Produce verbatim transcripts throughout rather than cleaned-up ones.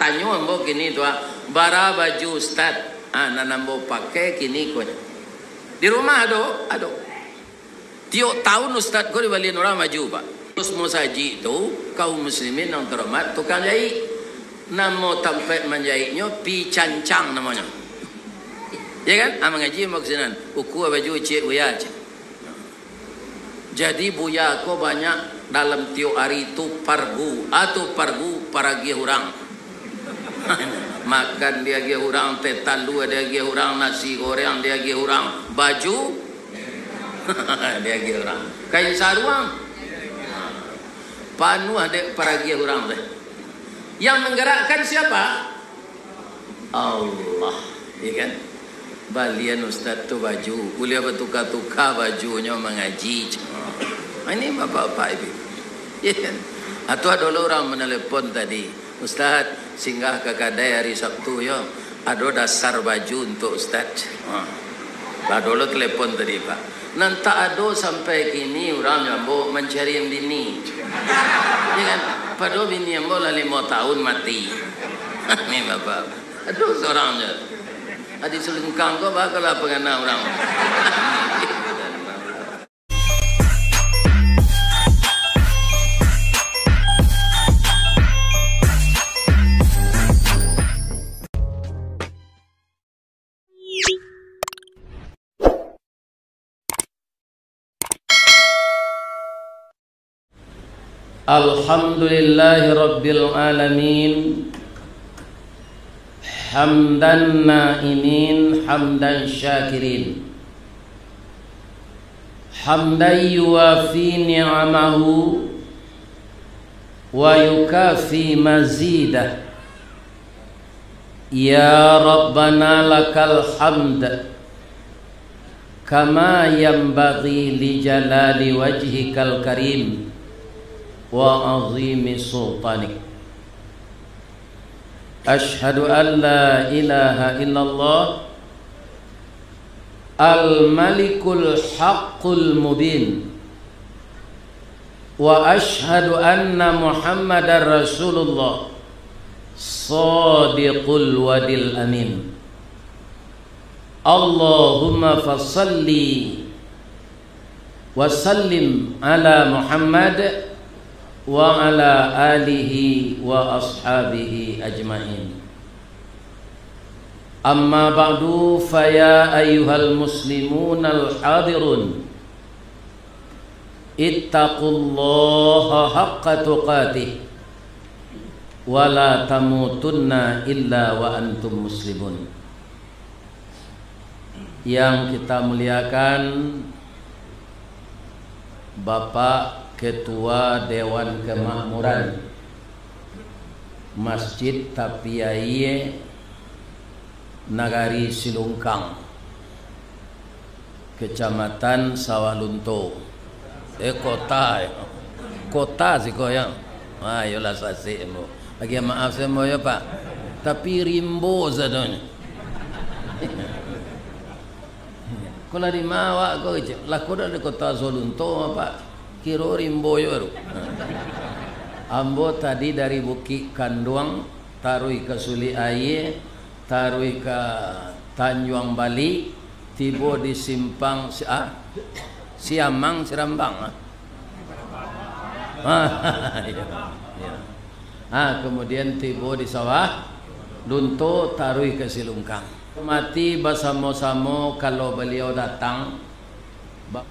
Tanyo ambo kini tu, ah, bara baju ustad, ah, nan ambo pakai kini ko nyo. Di rumah ado? Ado. Tiok taun ustad ko dibalian urang baju, Pak. Terus musajik tu, kaum muslimin nan terhormat, tukang jahik. Namo tampek manjahiknyo, Pi Cancang namonyo. Ya kan? Ah, mangaji ambo ka sinan. Ukua baju ciek Buya, ciek. Jadi, Buya ko banyak dalam tiok ari tu pargu. Ah, tu pargu paragiah urang. Makan diagiah urang, teh talua diagiah urang, nasi goreng diagiah urang, baju diagiah urang, kain saruang panuah dek paragiah urang teh. Yang menggerakkan siapa? Allah, ya kan? Balian ustad tu baju, buliah batuka-tuka bajunyo mangaji. Ah, ini bapak-bapak ibu, ya kan? Atau ado lo urang menelepon tadi, "Ustad, singgah ka kadai hari Sabtu yo, ado dasar baju untuk ustad." Ah, ado lo telepon tadi, Pak. Nan tak ado sampai kini urang ambo mancari bini, ya kan? Padahal bini ambo lah limo tahun mati. Ini bapak. Aduh, sorang je. Adi Sulingkang ko, ba, kalau pangana urang. Alhamdulillahirabbil alamin. Hamdan na'imin, hamdan syakirin. Hamdan yuwafi ni'amahu wa yukafi mazidah. Ya Rabbana lakal hamd. Kama yanbaghi li jalali wajhikal karim wa azimi sultanik. Asyhadu an la ilaha illallah al-malikul haqqul mubin. Wa asyhadu anna Muhammadar Rasulullah shadiqul wadil amin. Allahumma fasalli wa sallim ala Muhammad wa ala alihi wa ashabihi ajmain. Amma ba'du, fa ya ayyuhal muslimunal hadirun, ittaqullaha haqqa tuqatih, wa la tamutunna illa wa antum muslimun. Yang kita muliakan, Bapak Ketua Dewan Kemakmuran Masjid Tapi Aie Nagari Silungkang, Kecamatan Sawah Lunto. Eh, kota, yo. Kota siko, yo. Ah, iyolah, sasik ambo. Agiah maaf se ambo, yo, Pak. Tapi rimbo sadonyo. Ko lah di ma awak ko, kecek? Lah ko dari kota Sawah Lunto, Pak. Kiro rimbo jo baru. Ambo tadi dari Bukik Kanduang, taruih ka Sulik Aie, taruih ka Tanjuang Balik, tibo di simpang Si-, ah, Siamang Sirambang, ah. Ah, iyo, iyo. Ah, kemudian tibo di Sawah Lunto, taruih ka Silungkang. Hormati basamo-samo kalau baliau datang, ba-,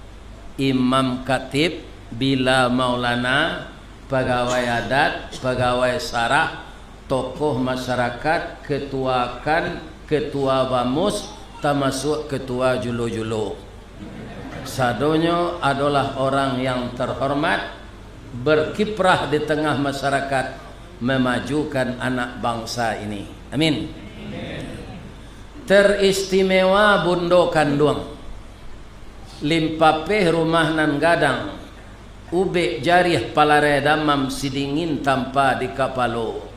Imam Khatib, Bila Maulana, pagawai adat, pagawai sarah, tokoh masyarakat, ketua kan, ketua bamus, tamasuak ketua julo-julo. Sadonyo adolah orang yang terhormat, berkiprah di tengah masyarakat, memajukan anak bangsa ini. Amin. Teristimewa Bundo Kanduang, limpapeh rumah nan gadang, ubek jariah palarai damam, sidingin tampa di kapalo.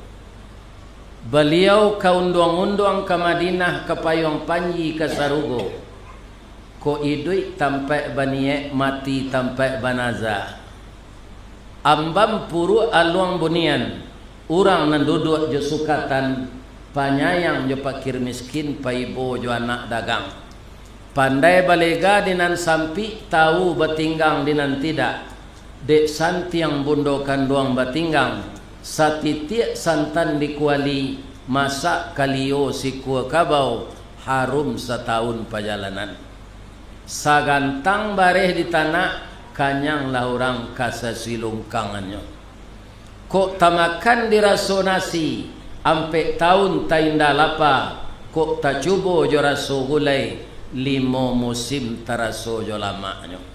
Baliau ka unduang-unduang, ka Madinah, ka payuang panji, ka sarugo. Ko iduik tampaik baniaik, mati tampaik banaza. Ambam puruak aluang bunian, Urang nan duduak jo sukatan, panyayang jo pakir miskin, paibo jo anak dagang. Pandai balega di nan sampik, tau batinggang di nan tidak. Dek santiang bundo kanduang batinggang, satitiak santan di kuali, masak kalio sikua kabau, harum satahun pajalanan. Sagantang bareh di tanak, kanyanglah urang ka sasilungkangannyo. Kok tamakan di raso nasi, ampek taun tainda lapa, kok tacubo jo raso gulai, limo musim taraso jo lamaknyo.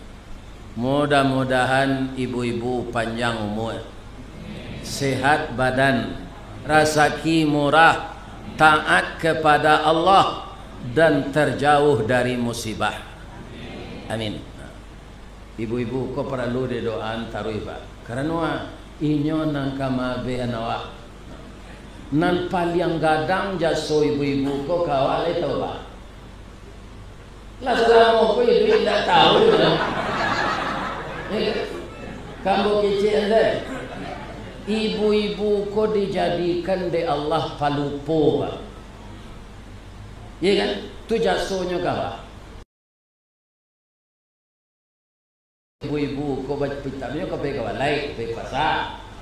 Mudah-mudahan ibu-ibu panjang umur, sehat badan, rasaki murah, taat kepada Allah, dan terjauh dari musibah. Amin. Ibu-ibu ko paralu didoaan taruih, Pak. Karano inyo nan ka maabehan awak. Nan paliang gadang jaso ibu-ibu ko ka awak lai tau, Pak. Lah salamo ko iduik indak tau, yo. Yo kan? Kambo kecek ande. Ibu-ibu ko dijadikan dek Allah palupo, Pak. Yo kan? Tu jasonyo ka awak. Ibu-ibu ko bapitaknyo ka pai ka balai, ka pai pasa.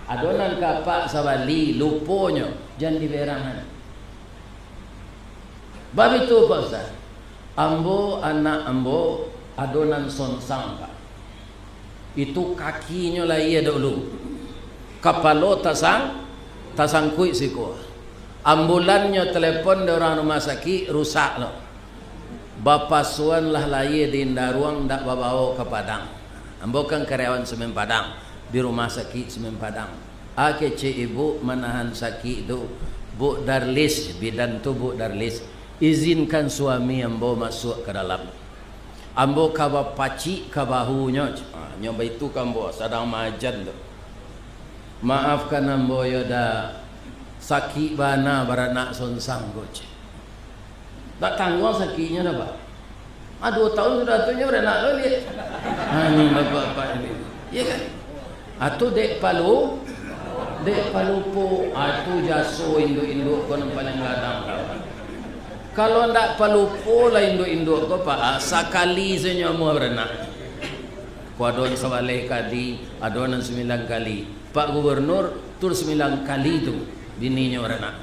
Ado nan ka apak sabali, luponyo, jan diberangan. Bab itu, Pak Ustaz. Ambo, anak ambo, ado nan sonsang, Pak. Itu kakinyo lahia dahulu. Kapalo tasang-, tasangkuik siko. Ambulannyo telepon dari urang rumah sakik, rusak lo. Bapasuan lah lahia di Indaruang, ndak babawo ka Padang. Ambo kan karyawan Semen Padang, di rumah sakik Semen Padang. A kecek ibu manahan sakik tu, Buk Darlis, bidan tu Buk Darlis, izinkan suami ambo masuak ka dalam. Ambo ka bapacik ka bahunyo, cek. Ha, nyo baitu ka ambo, sadang maajan tu. Maafkan ambo yo, Da. Sakik bana baranak sonsang ko, cek. Ndak tangguang sakiknyo, Da, Pak. Ah, duo taun sudah tu nyo baranak lo liek. Ah, ni bapak-bapak ini. Iyo kan? Ah, tu dek palu-, dek palupo. Ah, tu jaso induak-induak ko nan paliang gadang. Kalau ndak palupo lah induak-induak ko, Pak, ah, sakali sajo nyo amuah baranak. Ko ado nan sabaleh kali, ado nan sambilan kali. Pak Gubernur tu sambilan kali tu bininyo baranak.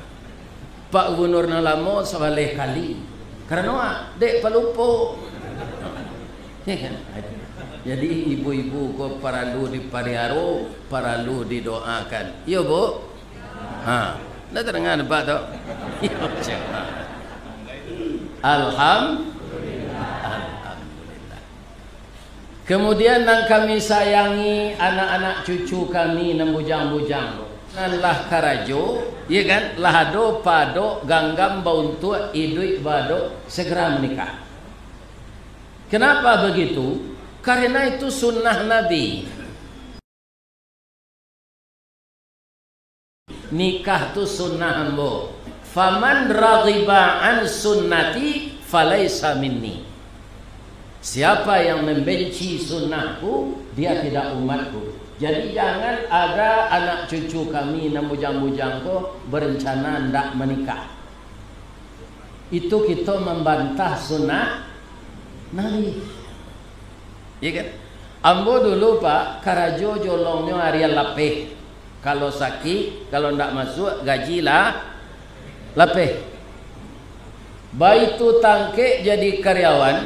Pak Gubernur nan lamo sabaleh kali. Karano, ah, dek palupo. Jadi, ibu-ibu ko paralu dipariaro, paralu didoakan. Iyo, Bu? Ha, ndak tadanga nampak tu? Iyo, cek. Ha. Alham-, Alhamdulillah. Kemudian nan kami sayangi, anak-anak cucu kami nan bujang-bujang tu, nan lah karajo, iyo kan, lah ado padok, ganggam bauntuak, iduik baadok, segera menikah. Kenapa begitu? Karena itu sunnah Nabi. Nikah tu sunnah ambo. "Faman raghiba an sunnati falaisa minni." Siapa yang membenci sunnahku, dia tidak umatku. Jadi, jangan ada anak cucu kami nan bujang-bujang ko berencana ndak menikah. Itu kito mambantah sunnah Nabi. Iyo kan? Ambo dulu, Pak, karajo jolongnyo arian lapeh. Kalau sakik, kalau ndak masuak, gaji lah lapeh. Baitu tangkek jadi karyawan,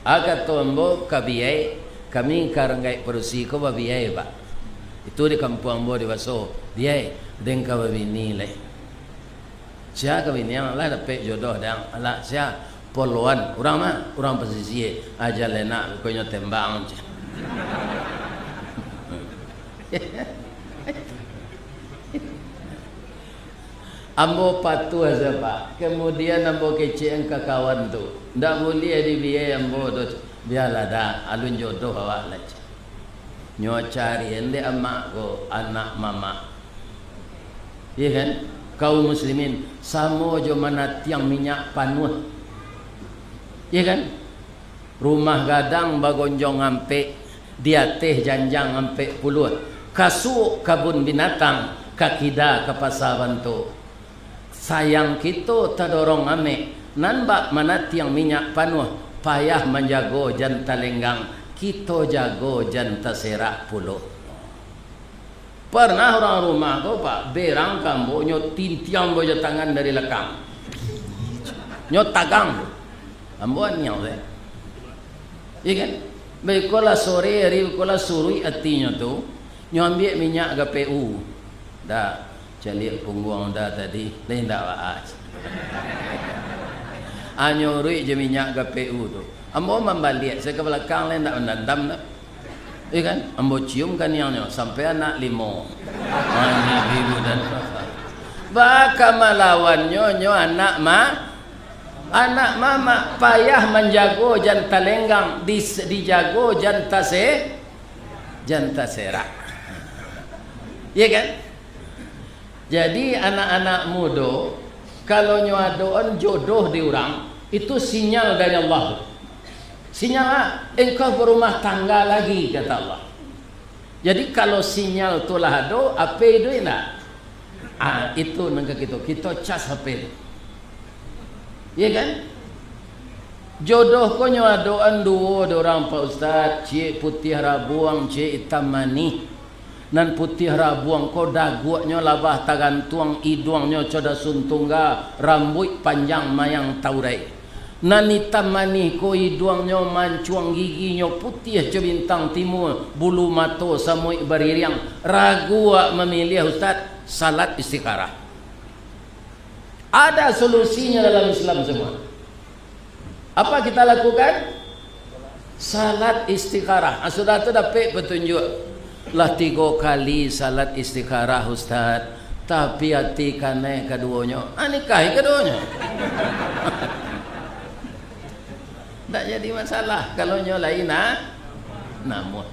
ah, kato ambo ka biai, kami ka ranggaik padusi ko babiai, Pak. Itu di kampuang ambo di baso, biai, den ka babini lai. Sia ka bini ang, lah dapek jodoh dang. Alah, sia? Poloan. Urang ma? Urang pasisia. Aja lenak, bukanyo tembang, cek. Ambo patuah sajo, Pak. Kemudian ambo kecek ka kawan tu. Ndak buliah dibiai ambo tu. Bialah dah, alun jodoh awak lah, cek. Nyo cari dek amak ko, anak mamak. Iyo kan? Kaum muslimin, samo jo manatiang minyak panuah. Iyo kan? Rumah gadang bagonjong ampek, di ateh janjang ampek puluah. Kasuok kabun binatang, Ka kida ka pasa banto. Sayang kito tadorong amek, nan bak manatiang minyak panuah, payah manjago jan talenggang, kito jago jan taserak pulo. Parnah urang rumah ko, Pak, berang ka ambo, nyo tintiang ambo jo tangan dari lakang. Nyo tagang. Ambo aniang se. Iya kan? Baikolah sore hari, baikolah suruik atinyo tu, nyo ambiak minyak G P U. Dah, caliak pungguang dah tadi, lain dak waas. Anyo uruik je minyak G P U tu. Ambo mambaliak, se ka balakang lain dak mandandam dah. Iya kan? Ambo cium kaniangnyo, sampai anak limo. Mandi biru dan baka malawannyo, nyo anak ma-, anak mamak payah manjago jan talenggang, dis-, dijago jan tase-, jan taserak. Iya kan? Jadi, anak-anak mudo, kalau nyo adoan jodoh di urang, itu sinyal dari Allah. Sinyal, ah, engkau berumah tangga lagi, kata Allah. Jadi, kalau sinyal tu lah ado, H P iduik ndak? Ah, itu nan ka kito, kito cas H P tu. Iya kan? Jodoh ko nyo adoan duo dek urang, Pak Ustaz, ciek putiah rabuang, ciek itam manih. Nan putiah rabuang ko daguaknyo labah tagantuang, iduangnyo co dasun tungga, rambuik panjang mayang taurai. Nan itam manih ko iduangnyo mancuang, giginyo putiah co bintang timua, bulu mato samuik baririang. Ragu awak mamiliah, Ustaz, salat istikharah. Ada solusinya dalam Islam semua. Apa kita lakukan? Salat istikharah. Ah, sudah tu dapek petunjuk. Lah tigo kali salat istikharah, Ustaz. Tapi ati kanai kaduonyo. Ah, nikahi kaduonyo. Ndak jadi masalah kalau nyo lain, ah, namuah.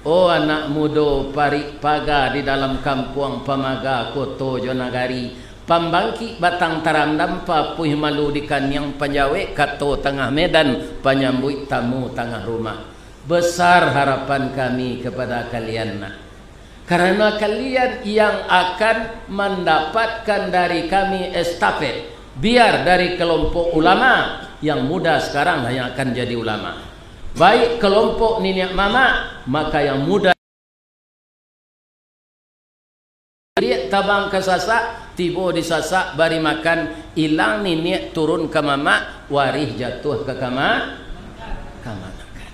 Oh anak mudo, parik paga di dalam kampuang, pamaga koto jo nagari, pambangkik batang tarandam, papuih malu di kaniang, panjawek kato tangah medan, panyambuik tamu tangah rumah. Besar harapan kami kepada kalian, nak. Karena kalian yang akan mendapatkan dari kami estafet, biar dari kelompok ulama, yang muda sekarang lah yang akan jadi ulama. Baik kelompok niniak mamak, maka yang muda. Liek tabang ka Sasak, tibo di Sasak bari makan, ilang niniak turun ka mamak, warih jatuah ka kama-, kamanakan.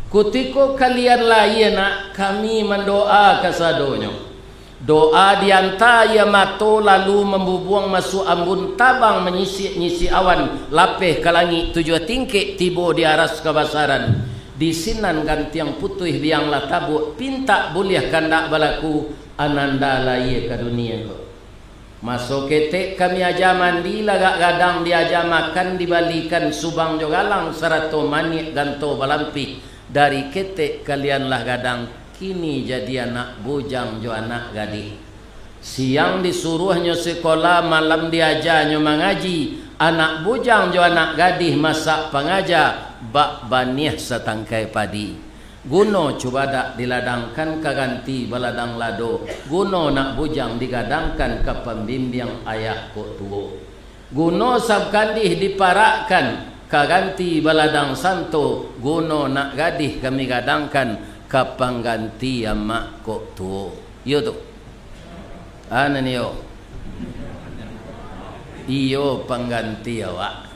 Kutiko kalian lahia, nak, kami mandoa kasadonyo. Doa dianta aia mato, lalu mambubuang masuak ambun, tabang manyisik-nyisik awan, lapeh ka langik tujuah tingkek, tibo di aras kabasaran. Di sinan gantiang putuih biang lah tabuak, pintak buliah kandak balaku, ananda lahia ka dunia ko. Maso ketek kami aja mandi, lagak gadang diaja makan, dibalikan subang jo galang, sarato maniak ganto balampih. Dari ketek kalian lah gadang, kini jadi anak bujang jo anak gadih. Siang disuruahnyo sikola, malam diajanyo mangaji, anak bujang jo anak gadih masak pangaja, bak baniah satangkai padi. Guno cubadak diladangkan ka ganti baladang lado, guno nak bujang digadangkan ka pambimbiang ayah kok tuo. Guno sab kandih diparakkan ka ganti baladang santo, guno nak gadih kami gadangkan ka pangganti amak kok tuo. Iyo tu. Anan iyo. Iyo pangganti awak.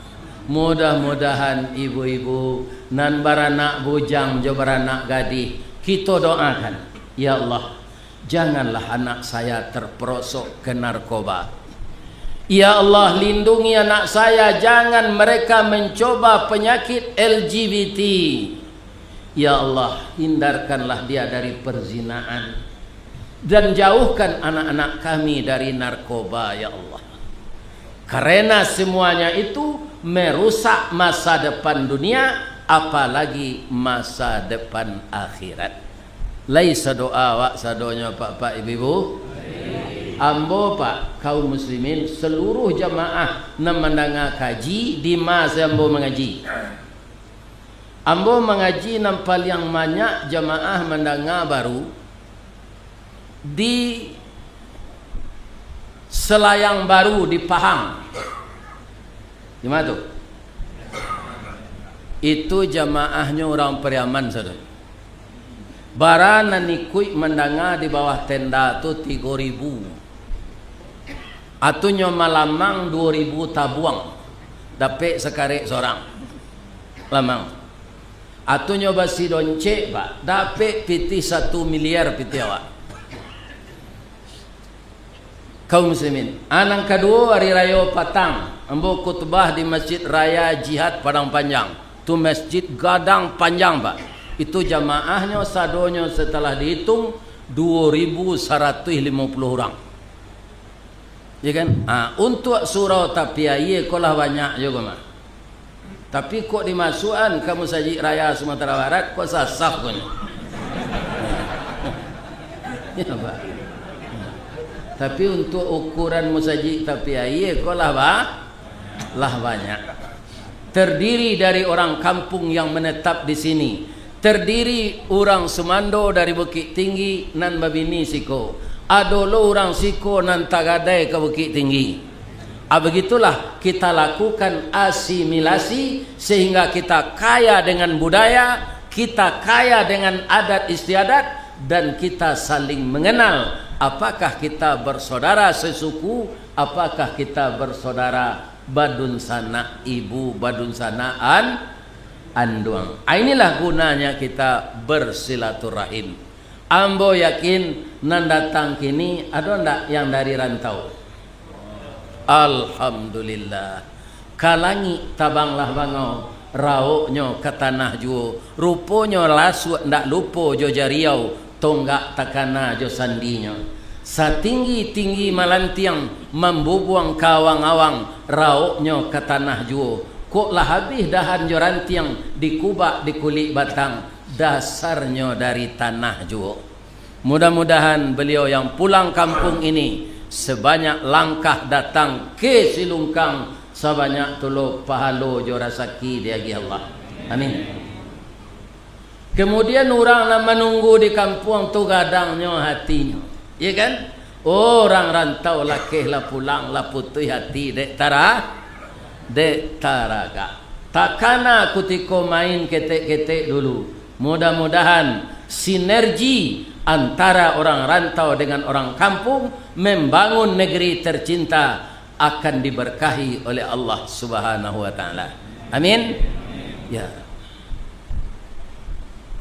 Mudah-mudahan ibu-ibu nan baranak bujang jo baranak gadih, kito doakan, "Ya Allah, janganlah anak saya terperosok ke narkoba. Ya Allah, lindungi anak saya, jangan mereka mencoba penyakit L G B T. Ya Allah, hindarkanlah dia dari perzinaan. Dan jauhkan anak-anak kami dari narkoba, ya Allah." Karena semuanya itu merusak masa depan dunia, apalagi masa depan akhirat. Lai sadoa awak sadonyo, Pak-pak, Ibu-ibu? Ambo, Pak, kaum muslimin, seluruh jamaah nan mandanga kaji, di ma se ambo mangaji. Ambo mangaji nan paliang banyak jamaah mandanga baru di Selayang Baru di Pahang. Di ma tu? Itu jamaahnyo urang Pariaman sadonyo. Bara nan ikuik mandanga di bawah tenda tu tigo ribu. Atunyo malamang duo ribu tabuang. Dapek sakarek sorang. Lamang. Atunyo basi doncek, Pak. Dapek pitih satu miliar pitih awak. Kaum muslimin, a, nan kaduo, ari rayo patang, ambo khutbah di Masjid Raya Jihad Padang Panjang. Tu masjid gadang panjang, Pak. Itu jamaahnyo sadonyo setelah dihitung duo ribu saratuih limo puluah urang. Ya kan? A, untuak surau tapi aia ko lah banyak juo mah. Tapi kok dimasuakan ka Musajik Raya Sumatera Barat, kok sasah ko nyo. Ya, Pak. Tapi untuak ukuran musajik tapi aia ko lah ba-, lah banyak. Terdiri dari orang kampung yang menetap di sini. Terdiri urang sumando dari Bukik Tinggi nan babini siko. Ado lo urang siko nan tagadai ka Bukik Tinggi. A, begitulah kita lakukan asimilasi sehingga kita kaya dengan budaya, kita kaya dengan adat istiadat, dan kita saling mengenal. Apakah kita bersaudara sesuku? Apakah kita bersaudara badunsanak ibu, badunsanak an-, anduang? A, inilah gunanya kita bersilaturahim. Ambo yakin, nan datang kini, ado ndak yang dari rantau? Alhamdulillah. Ka langik tabanglah bangau, raoknyo ka tanah juo. Ruponyo lasuak ndak lupo jo jariau, tonggak takana jo sandinyo. Satinggi-tinggi malantiang, mambubuang ka awang-awang, raoknyo ka tanah juo. Kok lah abih dahan jo rantiang, dikubak di kulik batang, dasarnyo dari tanah juo. Mudah-mudahan beliau yang pulang kampung ini, sebanyak langkah datang ke Silungkang, sabanyak tu lo pahalo jo rasaki diagiah Allah. Amin. Kemudian urang nan manunggu di kampuang tu gadangnyo hatinyo. Ya kan? Urang rantau lakeh lah pulang, lah putuih hati dek tara-, dek taragak. Takana kutiko main ketek-ketek dulu. Mudah-mudahan sinergi antara orang rantau dengan orang kampung membangun negeri tercinta akan diberkahi oleh Allah Subhanahu wa Ta'ala. Amin. Ya.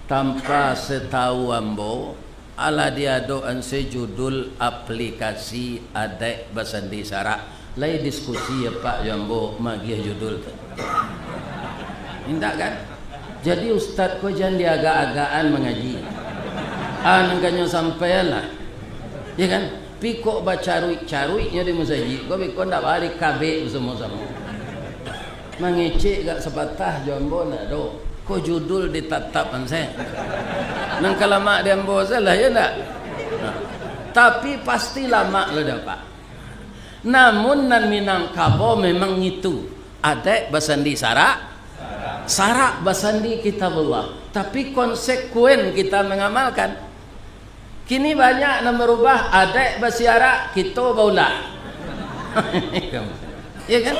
Tanpa satahu ambo, alah diadokan se judul aplikasi adaik basandi sarak. Lai diskusi apak jo ambo magiah judul tu. Indak kan? Jadi ustaz ko jan diagak-agakan mangaji. A, nan kanyo sampaian lah. Ya kan? Pi kok bacaruik-caruiknyo di musajik ko, pi kok ndak bari kabek basamo-samo. Mangecek gak sapatah jo ambo ndak do. Ko judul ditatapkan se. Nan ka lamak di ambo se lah, ya ndak? Nah. Tapi pasti lamak lo dapek. Namun nan Minangkabau memang ngitu. Adaik basandi sarak, sarak basandi Kitabullah. Tapi konsekuen kita mengamalkan. Kini banyak nan barubah, adaik basiarak, kito baulah. Ya kan?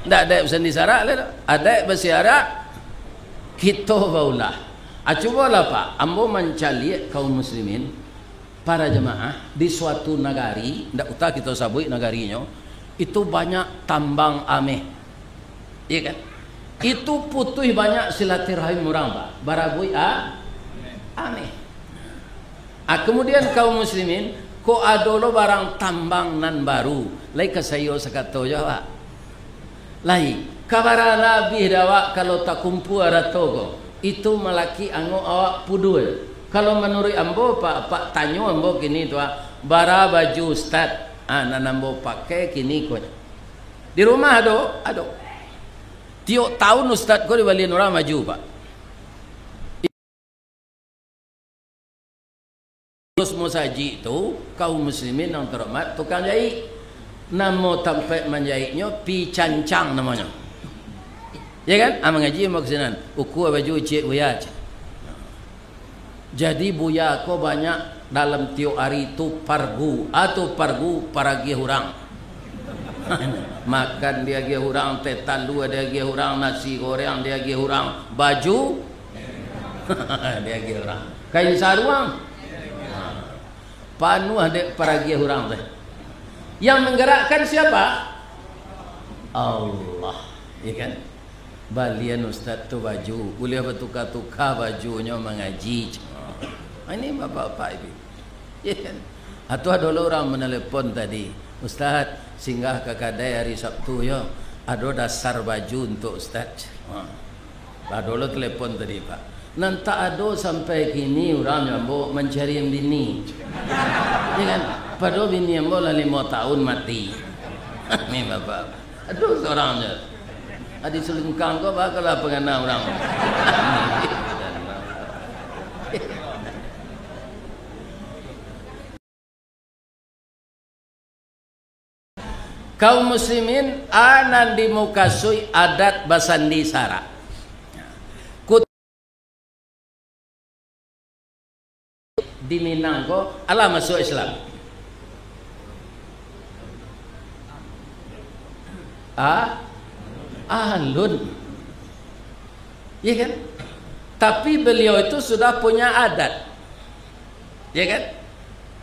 Ndak adaik basandi sarak lai doh. Adaik basiarak, kito baulah. A, cubolah, Pak, ambo mancaliak kaum muslimin, para jamaah, di suatu nagari, ndak usah kito sabuik nagarinyo, itu banyak tambang ameh. Iya kan? Itu putuih banyak silaturahim urang, Pak. Barabuik a-, ameh. A, kemudian kaum muslimin, kok ado lo barang tambang nan baru, lai ka saiyo sakato jo awak. Lai, ka bara labih dek awak kalau takumpua arato ko, itu malakik angok awak pudua. Kalau manuruik ambo, Pak, Pak tanyo ambo kini tu, ah, bara baju ustad, ah, nan ambo pakai kini ko. Di rumah ado, ado. Tiok taun ustad ko dibalian urang baju, Pak. Terus musajik tu, kaum muslimin yang terhormat, tukang jahit. Namo tampek manjahitnyo, Pi Cancang namonyo. Ya kan? Ah, mangaji ambo ka sinan. Ukua baju ciek buya, cek. Jadi buya ko banyak dalam tiok ari tu pargu. Ah, tu pargu paragiah urang. Makan diagiah urang, teh talua diagiah urang, nasi goreng diagiah urang, baju diagiah urang, kain saruang. Panuah dek paragiah urang teh. Yang menggerakkan siapa? Allah, ya kan? Balian ustaz tu baju, buliah batuka-tuka bajunyo mangaji. Ha, ini bapak-bapak ibu. Ya kan? Atau ado lo urang menelepon tadi, "Ustaz, singgah ka kadai hari Sabtu yo. Ado dasar baju untuk ustaz." Ha. Ado lo telepon tadi, Pak. Nan tak ado sampai kini urang nyo ambo mancari bini. Ya kan? Padahal bini ambo lah limo tahun mati. Ni bapak. Aduh, sorang je. Adi Sulingkang ko bakalah pangana urang. Kaum muslimin, a nan dimukasuik adat basandi sara. Kut-, di Minang ko, alah masuak Islam. A? Alun. Ya kan? Tapi beliau itu sudah punya adat. Ya kan?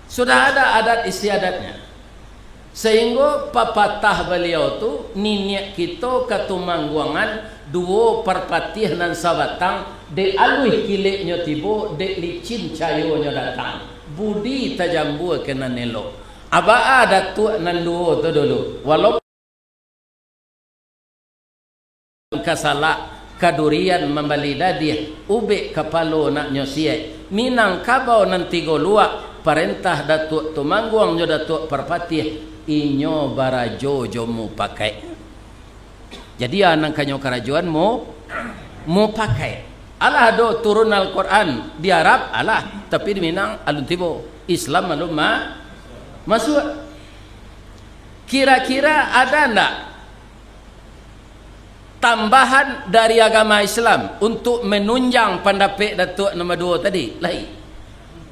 Sudah ada adat istiadatnya. Sahinggo papatah baliau tu, niniak kito Katumangguangan, duo parpatiah nan sabatang, dek aluih kileknyo tibo, dek licin cayonyo datang. Budi tajambua ka nan elok. Abaa datuak nan duo tu dulu, walaupun ka salak, ka durian mambali dadiah, ubek kapalo nak nyo siek, Minangkabau nan tigo luak, parentah Datuak Tumangguang jo Datuak Parpatiah, inyo barajo jo mupakaik. Jadi, a nan kanyo karajoan mu-, mupakaik. Alah ado turun Al-Quran di Arab, alah, tapi di Minang alun tibo. Islam alun ma-, masuak. Kira-kira ada ndak tambahan dari agama Islam untuk menunjang pandapek Datuak nomor duo tadi? Lai.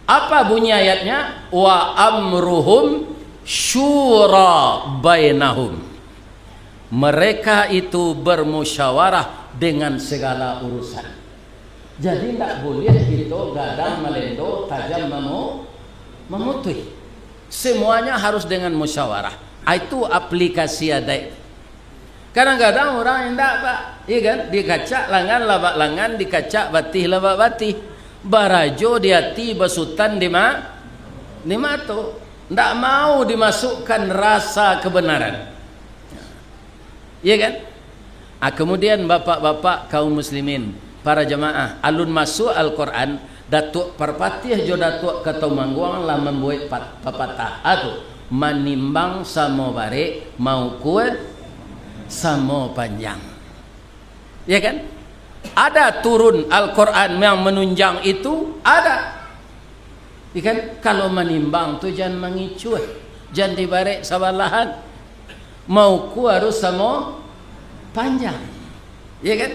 Apa bunyi ayatnya? "Wa amruhum syura bainahum." Mereka itu bermusyawarah dengan segala urusan. Jadi, ndak buliah kito gadang malendo, tajam mamu-, mamutuih. Semuanya harus dengan musyawarah. Ah, itu aplikasi adaik. Kadang-kadang urang indak, Pak. Iya kan? Dikacak langan, labak langan, dikacak batih, labak batih. Barajo di ati, basutan di ma-, di mato. Ndak mau dimasukkan rasa kebenaran. Iya kan? Ah, kemudian bapak-bapak kaum muslimin, para jamaah, alun masuak Al-Quran, Datuak Parpatiah jo Datuak Katumangguang lah mambuek pat-, papatah. Ah, tu, manimbang samo barek, maukua samo panjang. Ya kan? Ada turun Al-Quran yang menunjang itu, ada. Ya kan? Kalau manimbang tu jan mangicuah, jan dibarek sabalahan. Maukua harus samo panjang. Ya kan?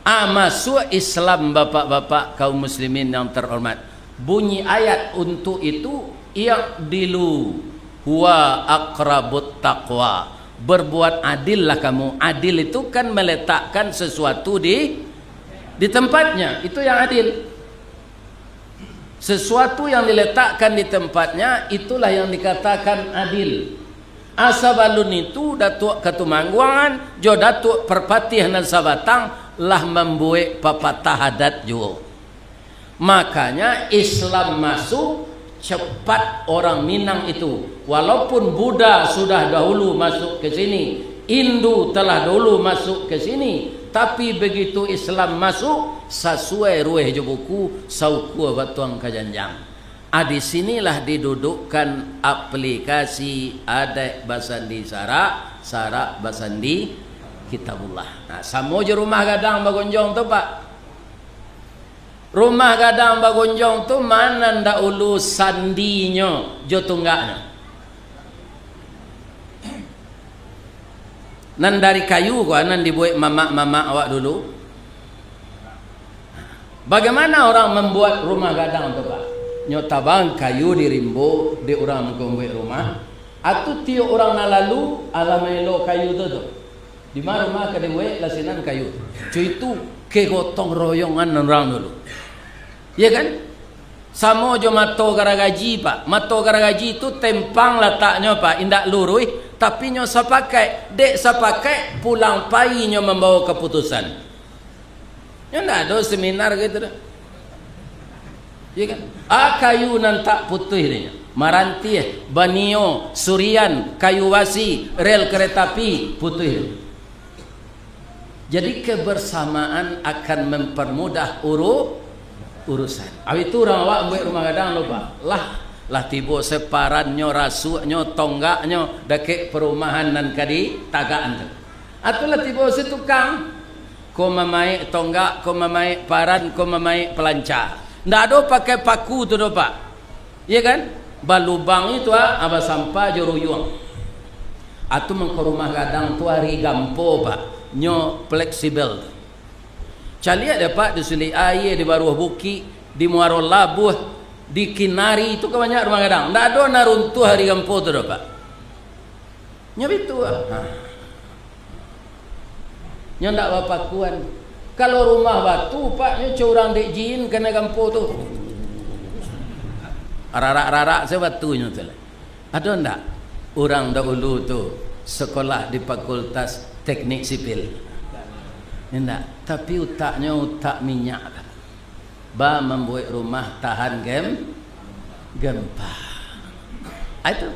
Ah, masuak Islam, bapak-bapak kaum muslimin yang terhormat. Bunyi ayat untuk itu, "I'dilu huwa aqrabut taqwa." Berbuat adillah kamu. Adil itu kan meletakkan sesuatu di, di tempatnya. Itu yang adil. Sesuatu yang diletakkan di tempatnya, itulah yang dikatakan adil. Asa balun itu, Datuak Katumangguangan jo Datuak Parpatiah nan sabatang lah mambuek papatah adat juo. Makanya, Islam masuk cepat orang Minang itu. Walaupun Buddha sudah dahulu masuk ke sini, Hindu telah dahulu masuk ke sini, tapi begitu Islam masuk, sasuai ruweh jo buku, saukua batuang ka janjang. Ah, di sinilah didudukkan aplikasi adaik basandi sarak, sarak basandi Kitabullah. Nah, samo jo rumah gadang bagonjong tu, Pak. Rumah gadang bagonjong tu ma nan dahulu sandinyo jo tunggaknyo? Nan dari kayu ko, nan dibuek mamak-mamak awak dulu. Bagaimana orang mambuek rumah gadang tu, Pak? Nyo tabang kayu di rimbo, dek urang mangko mambuek rumah. Atu tiok urang nan lalu, alah maelo kayu tu, tu. Di ma rumah ka dibuek, lah sinan kayu. Cuitu kegotong royongan urang dulu. Iya kan? Samo jo mato garagaji, Pak. Mato garagaji tu tempang lataknyo, Pak. Indak luruih, tapi nyo sapakaik. Dek sapakaik, pulang pai nyo mambawa kaputusan. Nyo ndak ado seminar gitu doh. Iya kan? Ah, kayu nan tak putuih dek nyo. Marantiah, banio, surian, kayu basi, rel kereta api, putuih. Jadi, kebersamaan akan mempermudah uru-, urusan. Awak tu urang awak buek rumah gadang lo, Pak. Lah, lah tibo separannyo, rasuaknyo, tonggaknyo, dakek perumahan nan ka ditagakan tu. Atu lah tibo si tukang. Ko mamaik tonggak, ko mamaik paran, ko mamaik pelanca. Ndak ado pakai paku tu doh, Pak. Iya kan? Balubang itu, ah, basampah jo ruyuang. Atu mangko rumah gadang tu ari gampo, Pak. Nyo fleksibel tu. Caliak dek, Pak, di Sulik Aia, di Baruah Bukik, di Muaro Labuah, di Kinari, tu kan banyak rumah gadang. Ndak ado nan runtuah ari gampo tu doh, Pak. Nyo bitu ah. Ha. Nyo ndak bapakuan. Kalau rumah batu, Pak, nyo co urang dek jin kanai gampo tu. Rarak-rarak se batunyo tu lah. Ado ndak urang dahulu tu sekolah di Fakultas Teknik Sipil? Indak, tapi utaknyo utak minyak. Ba mambuek rumah tahan gem-, gempa. Ah, itu.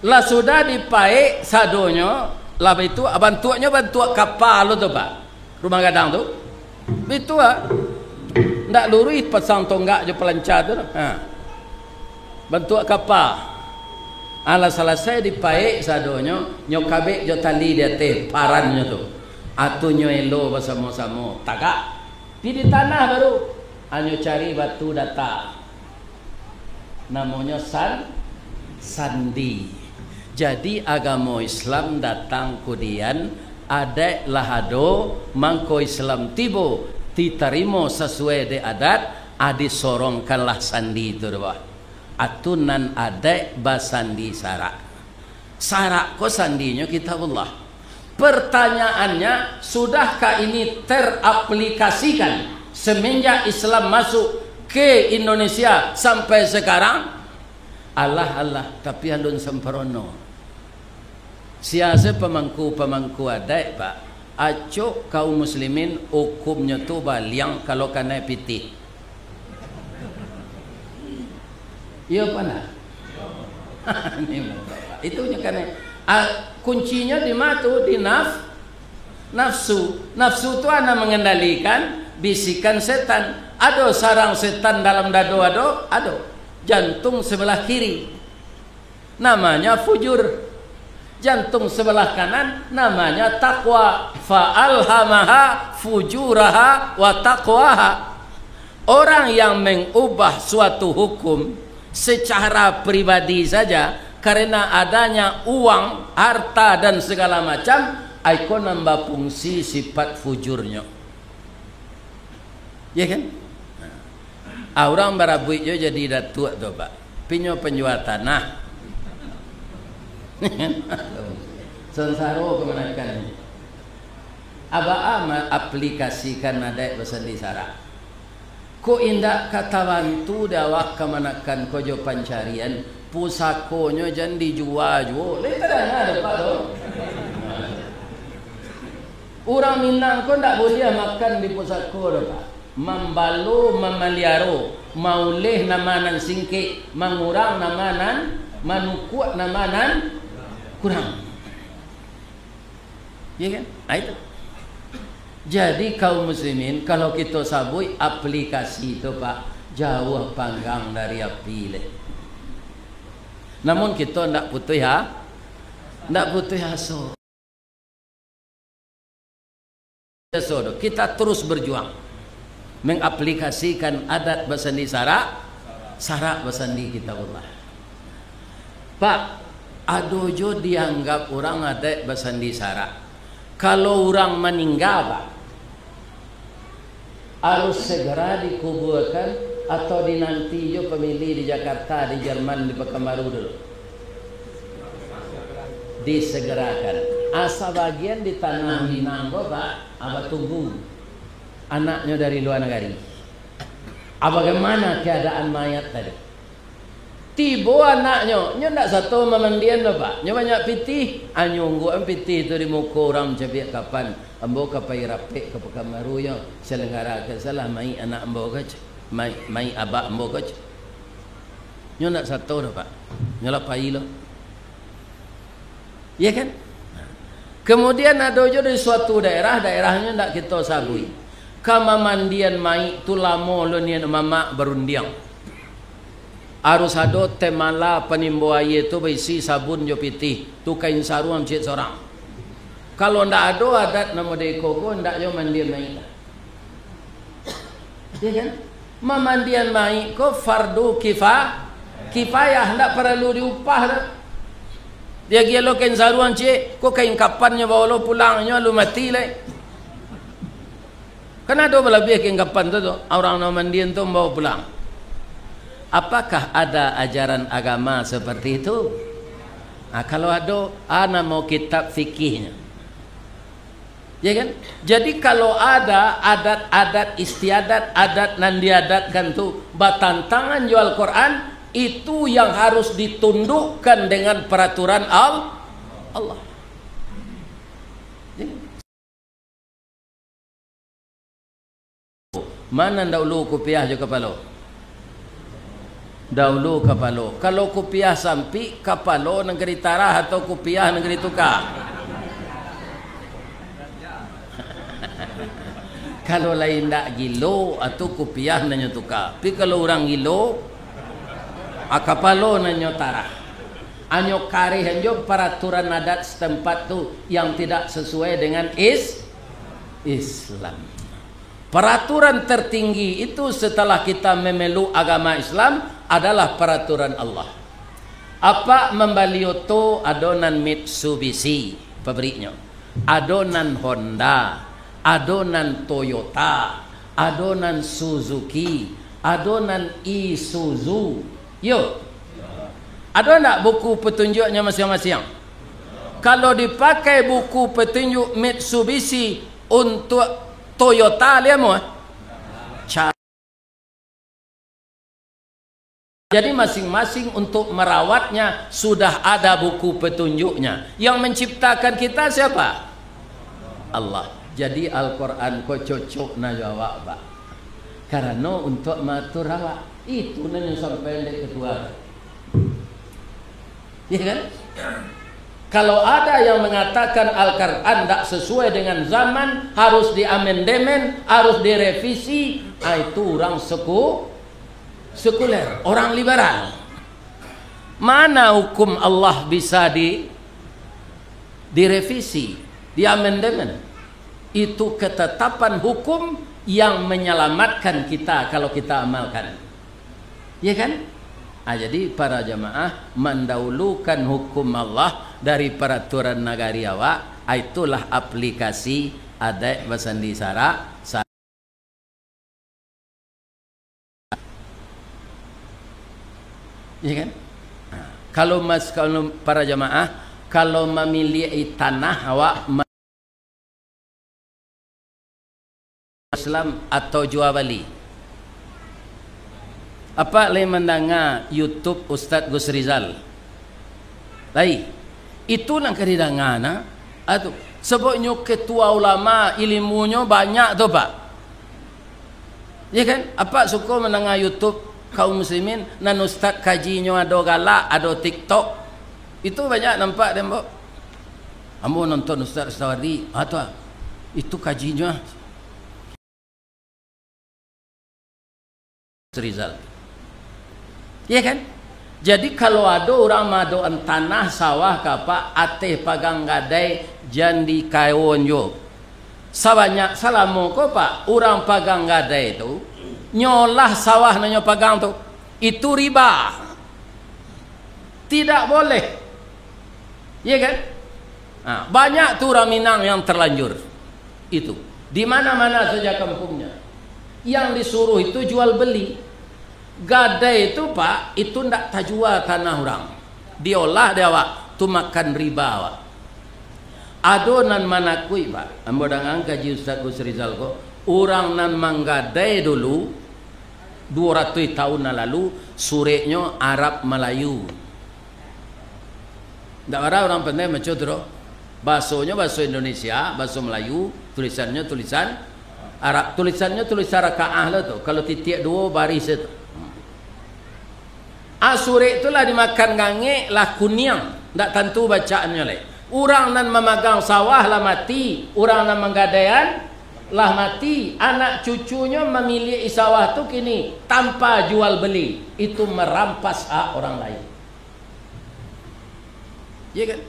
Lah sudah dipaek sadonyo, lah itu bantuaknyo bantuak kapa lo tu, Pak. Rumah gadang tu. Itu ah. Ndak luruih pasang tonggak jo pelanca tu. Ha. Bantuak kapa. Alah salasai dipaek sadonyo, nyo kabek jo tali di ateh parannyo tu. Atu nyo elo basamo-samo. Tagak. Pi di tanah baru, anyo cari batu data. Namonyo san-, sandi. Jadi, agamo Islam datang kudian, adaik lah ado, mangko Islam tibo, ditarimo sasuai dek adat, a disorongkanlah sandi tu doh. Atu nan adaik basandi sarak. Sarak ko sandinyo Kitabullah. Pertanyaannya, sudahkah ini teraplikasikan semenjak Islam masuk ke Indonesia sampai sekarang? Alah, alah, tapi alun samparono. Sia se pamangku-pamangku adaik, Pak? Acok kaum muslimin, ukumnyo tu baliang kalau kanai pitih. Iyo, Pak, nah. Ini, Pak. Itu nyo kanai. Ah, kuncinyo di ma tu? Di naf-, nafsu. Nafsu tu a nan mangendalikan bisikan setan. Ado sarang setan dalam dado, ado? Ado. Jantung sebelah kiri. Namanya fujur. Jantung sebelah kanan namanya takwa. Fa alhamaha fujuraha wa taqwaha. Orang yang mengubah suatu hukum secara pribadi saja karena adanya uang, harta, dan segala macam, iko nan bafungsi sifat fujurnyo. Ya kan? Ah, urang barabuik jo jadi datuak tu, Pak. Pinyo panjua tanah. Sansaro kamanakan. Abaa ma-, aplikasikan adaik basandi sarak. Kok indak ka tabantu dek awak kamanakan ko jo pancarian, pusakonyo jan dijua juo. Lai tadanga dek Pak tu? Urang Minang ko ndak buliah makan di pusako doh, Pak. Mambalo, mamaliaro, mauleh nama nan singkek, mangurang nama nan, manukuak nama nan kurang. Iya kan? Ah, itu. Jadi, kaum muslimin, kalau kito sabuik aplikasi tu, Pak, jauah panggang dari api leh. Namun, kito ndak putuih ha-, ndak putuih aso. Biaso tu, kita terus berjuang mengaplikasikan adat basandi sarak, sarak basandi Kitabullah. Pak, ado jo dianggap urang adaik basandi sarak. Kalau urang maningga, Pak, harus segera dikuburkan atau dinanti jo pamilih di Jakarta, di Jerman, di Pekanbaru dulu. Disegerakan. Asa bagian di tanah Minang ko, Pak, abah tunggu anaknyo dari luar negeri. Ah, bagaimana keadaan mayat tadi? Tibo anaknyo, nyo ndak sato mamandian doh, Pak. Nyo banyak pitih. Ah, nyungguakan pitih tu di muko urang mancaliak kapan. Ambo ka pai rapek ka Pakanbaru yo, salanggarakan salah mayik anak ambo ko, ceh. Mayik, mayik abak ambo ko, ceh. Nyo ndak sato doh, Pak. Nyo lah pai lo. Iya kan? Kemudian ado jo di suatu daerah, daerahnyo ndak kito sabui. Ka mamandian mayik tu lamo lo nian mamak barundiang. Harus ado temala panimbo aia tu baisi sabun jo pitih, tu kain saruang ciek sorang. Kalau ndak ado adat namo deko ko, ndak yo mandian mayik lah. Iya kan? Mamandian mayik ko fardu kifa-, kifayah, ndak paralu diupah doh. Dia gilo kain saruang ciek, ko kain kapannyo bawa lo pulang, nyo alun mati lai. Kan ado balabiah kain kapan tu, tu, urang nan mandian tu mambawa pulang. Apakah ada ajaran agama seperti itu? Ah, kalau ado, a namo kitab fikihnyo. Ya kan? Jadi, kalau ada adat-adat istiadat, adat nan diadatkan tu batantangan jo Al-Quran, itu yang harus ditundukkan dengan peraturan Al-, Allah. Ya. Mana nan daulu kupiah jo kapalo? Daulu kapalo. Kalau kupiah sampik, kapalo nan ka ditarah atau kupiah nan ka dituka? Kalau lai indak gilo, atau kupiah nan nyo tuka. Tapi kalau urang gilo, a, kapalo nan nyo tarah. Anyo kareh anjo paraturan adat setempat tu yang tidak sesuai dengan is-, Islam. Paraturan tertinggi itu setelah kita memeluk agama Islam adalah paraturan Allah. Apak mambali oto, ado nan Mitsubishi pabriknyo, ado nan Honda, ado nan Toyota, ado nan Suzuki, ado nan Isuzu. Yo. Ado ndak buku petunjuknyo masiang-masiang? Kalau dipakai buku petunjuk Mitsubishi untuak Toyota, liamo, eh? Ca-, jadi masing-masing untuk merawatnya sudah ada buku petunjuknya. Yang menciptakan kita siapa? Allah. Jadi Al-Quran ko cocok na jo awak, Pak. Karano untuak maatur awak. Itu nan nyo sampaian dek ketua. Iya kan? Kalau ada yang mengatakan Al-Quran ndak sesuai dengan zaman, harus diamendemen, harus direvisi, ah, itu urang seku-, sekuler, orang liberal. Mana hukum Allah bisa di-, direvisi, diamendemen? Itu ketetapan hukum yang menyelamatkan kita kalau kita amalkan. Ya kan? Ah, jadi para jamaah, mandaulukan hukum Allah dari paraturan nagari awak, ah, itulah aplikasi adaik basandi sara-, sa-, ya kan? Ah, kalau mas-, kalau para jamaah, kalau mamiliak tanah awak ma-, Islam atau jua bali. Apak lai mandanga YouTube Ustaz Gus Rizal? Lai. Itu nan ka didanga, nah. Atu. Sababnyo ketua ulama, ilimunyo banyak tu, Pak. Ya kan? Apak suko mandanga YouTube kaum muslimin, nan ustaz kajinyo ado galak, ado TikTok. Itu banyak nampak dek ambo. Ambo nonton Ustaz Sawardi, ah, tu ah. Itu kajinyo ah. Rizal. Iya kan? Jadi, kalau ado urang maadokan tanah sawah ka apak ateh pagang gadai, jan dikawon juo. Sabanyak salamo ko, Pak, urang pagang gadai tu, nyo olah sawah nan nyo pagang tu, itu riba. Tidak boleh. Iya kan? Nah, banyak tu urang Minang yang terlanjur. Itu. Di mana-mana saja kampungnya. Yang disuruh itu jual beli. Gadai itu, Pak, itu ndak tajua tanah urang. Diolah dek awak. Tu makan riba, Pak. Ado nan manakuik, Pak. Ambo danga kaji Ustaz Gus Rizal ko, urang nan manggadai dulu, duo ratuih taun nan lalu, sureknyo Arab Malayu. Ndak bara urang pandai maco tu doh. Basonyo baso Indonesia, baso Malayu, tulisannyo tulisan Arab. Tulisannyo tulisan rakaah lah tu. Kalau titiak duo, baris tu. Ah, surek tu lah dimakan gangek, lah kuniang, ndak tantu bacaannyo lai. Urang nan mamagang sawah lah mati, urang nan manggadaian lah mati, anak cucunyo mamiliak sawah tu kini tanpa jual beli, itu marampas hak urang lain. Iya kan?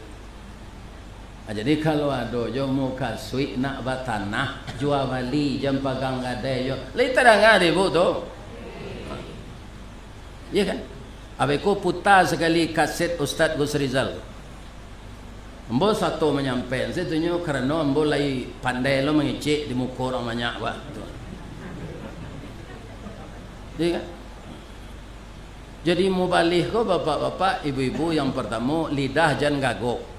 Ah, jadi, kalau ado jo mukasuik nak batanah, jua bali, jan pagang gadai jo. Lai tadanga dek ibu tu? Iya kan? Abih ko puta sakali kaset Ustaz Gus Rizal. Ambo sato manyampaian sajo tu nyo, karano ambo lai pandai lo mangecek di muko urang banyak, bah. Iya kan? Jadi, mubalih ko, bapak-bapak, ibu-ibu, yang partamo, lidah jan gagok.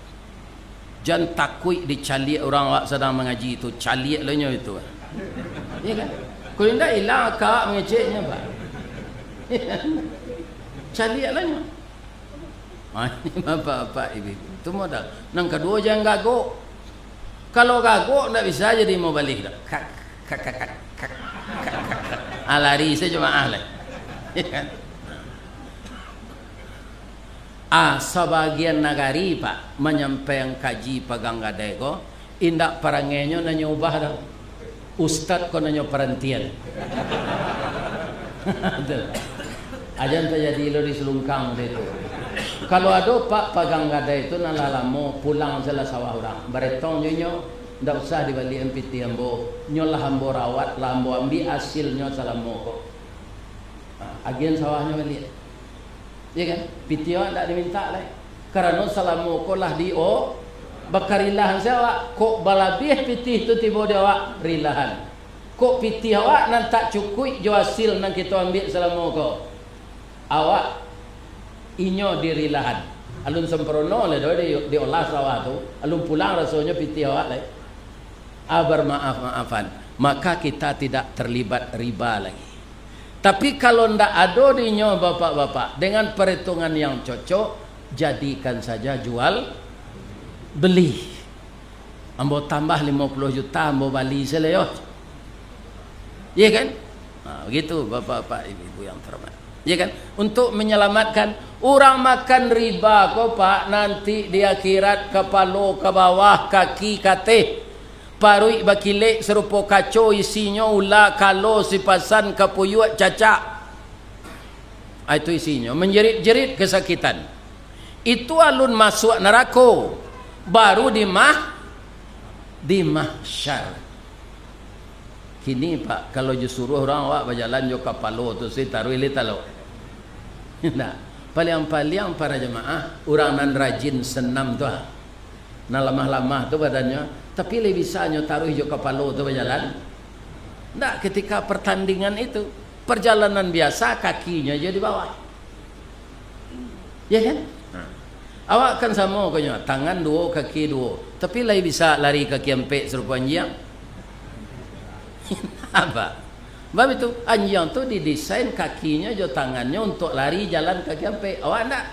Jan takuik dicaliak urang awak sadang mangaji tu, caliak lo nyo itu. Iya kan? Kalau indak, ilang akak mangeceknyo, Pak. Caliak lo nyo. Ah, ini bapak-bapak, ibu-ibu. Itu modal. Nan kaduo, jan gagok. Kalau gagok, ndak bisa jadi mubalih doh. Kak, kak, kak, kak, kak, kak, kak, kak. Ah, lari sajo jamaah lai. Ah, sabagian nagari, Pak, manyampaian kaji pagang gadai ko, indak parangainyo nan nyo ubah doh. Ustad ko nan nyo parantian. Tu. Ajan tajadi lo di Selungkang tu itu. Kalau ado, Pak, pagang gadai tu nan lah lamo, pulang sajolah sawah urang. Baretong jo inyo, ndak usah dibaliakan pitih ambo. Nyo lah ambo rawat, lah ambo ambiak asilnyo salamo ko. Ha, agiahan sawahnyo baliak. Iya kan? Pitih awak ndak dimintak lai. Karano salamo ko lah di o-, bakarilahan se awak. Kok balabiah pitih tu tibo di awak, rilahan. Kok pitih awak nan tak cukuik jo asil nan kito ambiak salamo ko, awak inyo dirilahan. Alun sempurno lai doh di, diolah sawah tu. Alun pulang rasonyo pitih awak lai. Ah, bermaaf-maafan. Maka kita tidak terlibat riba lagi. Tapi kalau ndak ado di inyo, bapak-bapak, dengan perhitungan yang cocok, jadikan saja jual beli. Ambo tambah limo puluah juta, ambo bali se lai yo. Iya kan? Ha, begitu, bapak-bapak, ibu-ibu yang terhormat. Iya kan? Untuk menyelamatkan, urang makan riba ko, Pak, nanti di akhirat kapalo ka bawah, kaki ka ateh, paruik bakilek sarupo kaco, isinyo ula, kalo, sipasan, kapuyuak, cacak. Ah, itu isinyo, menjerit-jerit kesakitan. Itu alun masuak narako, baru di mah-, di mahsyar. Kini, Pak, kalau jo suruah urang awak bajalan jo kapalo tu, si taruih lai talok. Nah, paliang-paliang para jamaah, urang nan rajin senam tu, ah. Nan lamah-lamah tu badannyo, tapi lai bisa nyo taruih jo kapalo tu bajalan? Ndak, ketika pertandingan itu, perjalanan biasa, kakinyo jo di bawah. Ya kan? Nah. Awak kan samo ko nyo, tangan duo, kaki duo. Tapi lai bisa lari kaki ampek sarupo anjiang? Apa? Sebab itu, anjiang tu didesain kakinyo jo tangannyo untuak lari jalan kaki ampek. Awak ndak?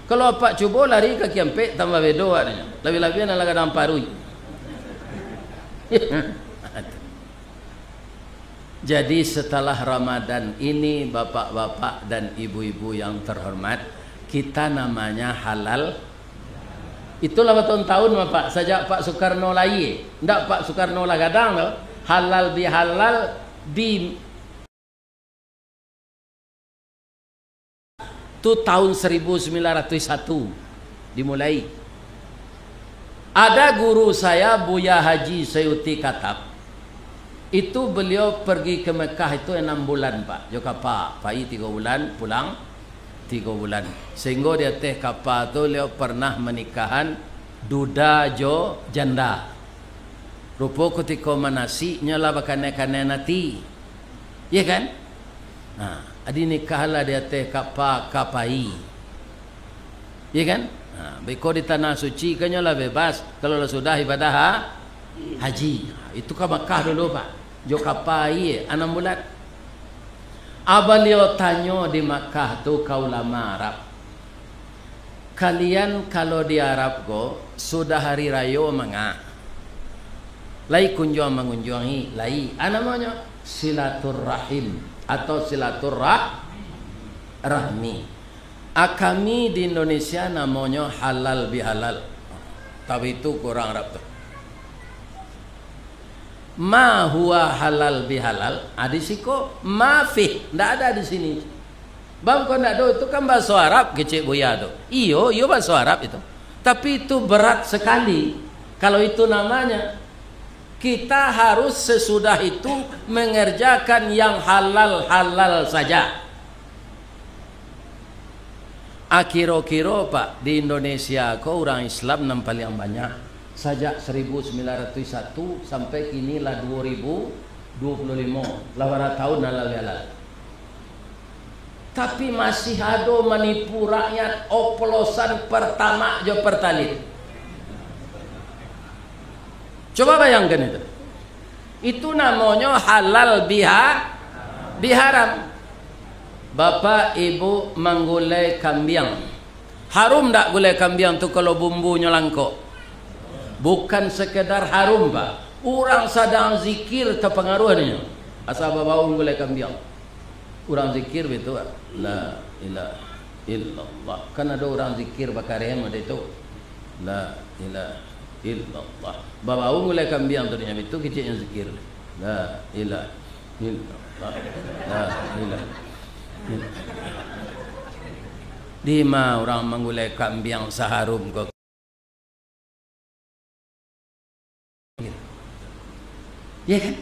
Kalau apak cubo lari kaki ampek, tambah bedo awak nyo. Labiah-labiah nan lah gadang paruik. Jadi, setelah Ramadan ini, bapak-bapak dan ibu-ibu yang terhormat, kita namanya halal. Itulah batahun-tahun, Bapak, sajak Pak Soekarno lahia. Ndak, Pak Soekarno lah gadang tu. Halal bihalal di tu tahun seribu sembilan ratus satu dimulai. Ada guru saya, Buya Haji Sayuti Katab. Itu beliau pergi ke Mekah itu enam bulan, Pak. Jo kapa, pai tigo bulan, pulang tigo bulan. Sehingga di ateh kapa tu beliau pernah manikahan duda jo janda. Rupo kutiko manasik, nyo lah bakanai-kanai ati. Iya kan? Nah, adi nikahlah di ateh kapa, kapai. Iya kan? Ha, beko di tanah suci kan nyo lah bebas, kalau lah sudah ibadah ha-, haji. Ha, itu ka Makkah dulu, Pak. Jo kapa aia, anam bulan. A, baliau tanyo di Makkah tu ka ulama Arab, "Kalian kalau di Arab ko, sudah hari rayo manga, lai kunjuang mangunjuangi, lai, a namonyo silaturrahim atau silaturrah-, rahmi. A kami di Indonesia namonyo halal bihalal." Tapi itu kurang Arab tu. Ma huwa halal bihalal, a di siko, ma fih, ndak ada di sini. Bang, kok ndak do, itu kan bahaso Arab, kecek Buya tu. Iyo, iyo bahaso Arab itu. Tapi itu berat sekali. Kalau itu namanya, kita harus sesudah itu mengerjakan yang halal-halal saja. Akiro-kiro, Pak, di Indonesia ko urang Islam nan paliang banyak. Sajak seribu sembilan ratus satu sampai kini lah dua ribu dua puluh lima, lah bara tahun halal bihalal. Tapi masih ado manipu rakyat oplosan Pertamax jo Pertalite. Coba bayangkan itu. Itu namonyo halal biha-, biharam. Bapak Ibu manggulai kambiang. Harum ndak gulai kambiang tu kalau bumbunyo langkok? Bukan sekedar harum, Pak. Urang sadang zikir tapangaruah dek nyo. Asa babau gulai kambiang. Urang zikir bitu, Pak. La ilaha illallah. Kan ado urang zikir bakareh mode tu. La ilaha illallah. Babau gulai kambiang tu dek nyo bitu, kecek nyo zikir. La ilaha illallah. La ilaha illallah. Dima urang manggulai kambiang saharum ko? Ya kan?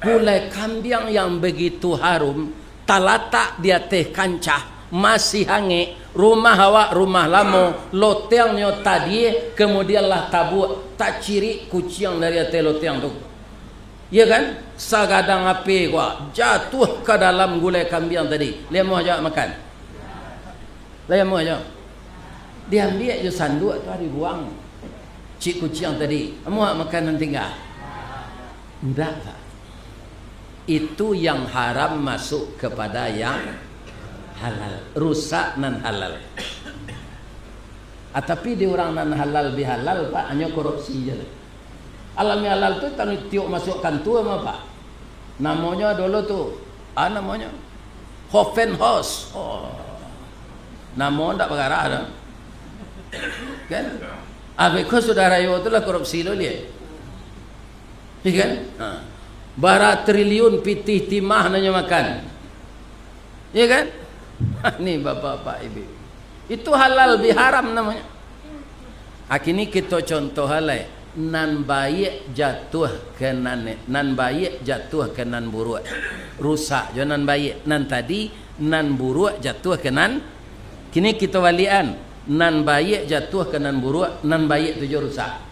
Gulai kambiang yang begitu harum, talatak di ateh kancah, masih angek, rumah awak rumah lamo, lotiangnyo tadie, kemudian lah tabuak, tacirik kuciang dari ateh lotiang tu. Ya kan? Sagadang api ko, jatuah ka dalam gulai kambiang tadi. Lai amuah jo awak makan? Lai amuah jo awak? Diambiak jo sanduak tu, dibuang. Cik kuciang tadi, amuah awak makan nan tingga? Ndak, Pak. Itu yang haram masuk kepada yang halal. Rusak nan halal. Ah, tapi di urang nan halal bihalal, Pak, hanyo korupsi je lah. Halal bihalal tu tanu tiok masuk kantua mah, Pak. Namonyo dulu tu, ah, namonyo Hoffenhaus. Oh. Namo ndak bagarah dah. Kan? Abih ko sudah rayo tu lah korupsi lo liek. Iya kan? Ha. Bara triliun pitih timah nan nyo makan. Iya kan? Ni bapak-bapak, ibu. Itu halal biharam namonyo. A kini kito contoh alai, nan baiak jatuah ka nan, nan baiak jatuah ka nan buruak. Rusak jo nan baiak. Nan tadi, nan buruak jatuah ka nan, kini kito baliakan, nan baiak jatuah ka nan buruak, nan baiak tu jo rusak.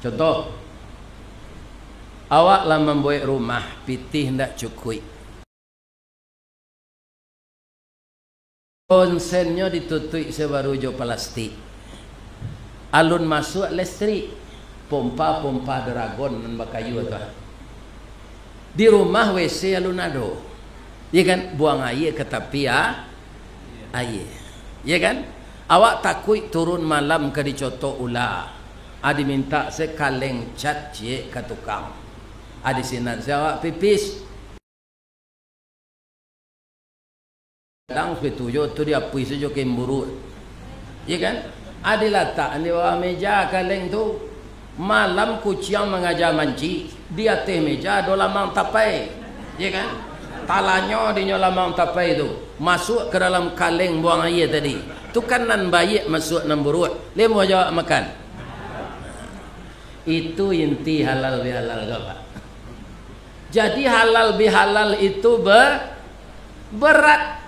Contoh, awak lah mambuek rumah, pitih ndak cukuik. Onsennyo ditutuik sabaru jo palastik. Alun masuak listrik, pompa-pompa Dragon nan bakayu tu. Di rumah W C alun ado. Ya kan? Buang aia ka tapi, ah, aia. Ya kan? Awak takuik turun malam ka dicotok ula. Ah, dimintak se kaleng cat ciek ka tukang. Ah, di sinan se awak pipis. Kadang setuju tu diapuih sajo kain buruak. Ya kan? Ado latak di bawah meja kaleng tu. Malam kuciang mangaja manci, di ateh meja ado lamang tapai. Ya kan? Talanyo dinyo lamang tapai tu. Masuak ka dalam kaleng buang aia tadi. Tu kan nan baiak masuak nan buruak. Lai amuah jo awak makan? Itu inti halal bihalal ko, Pak. Jadi halal bihalal itu be-, berat.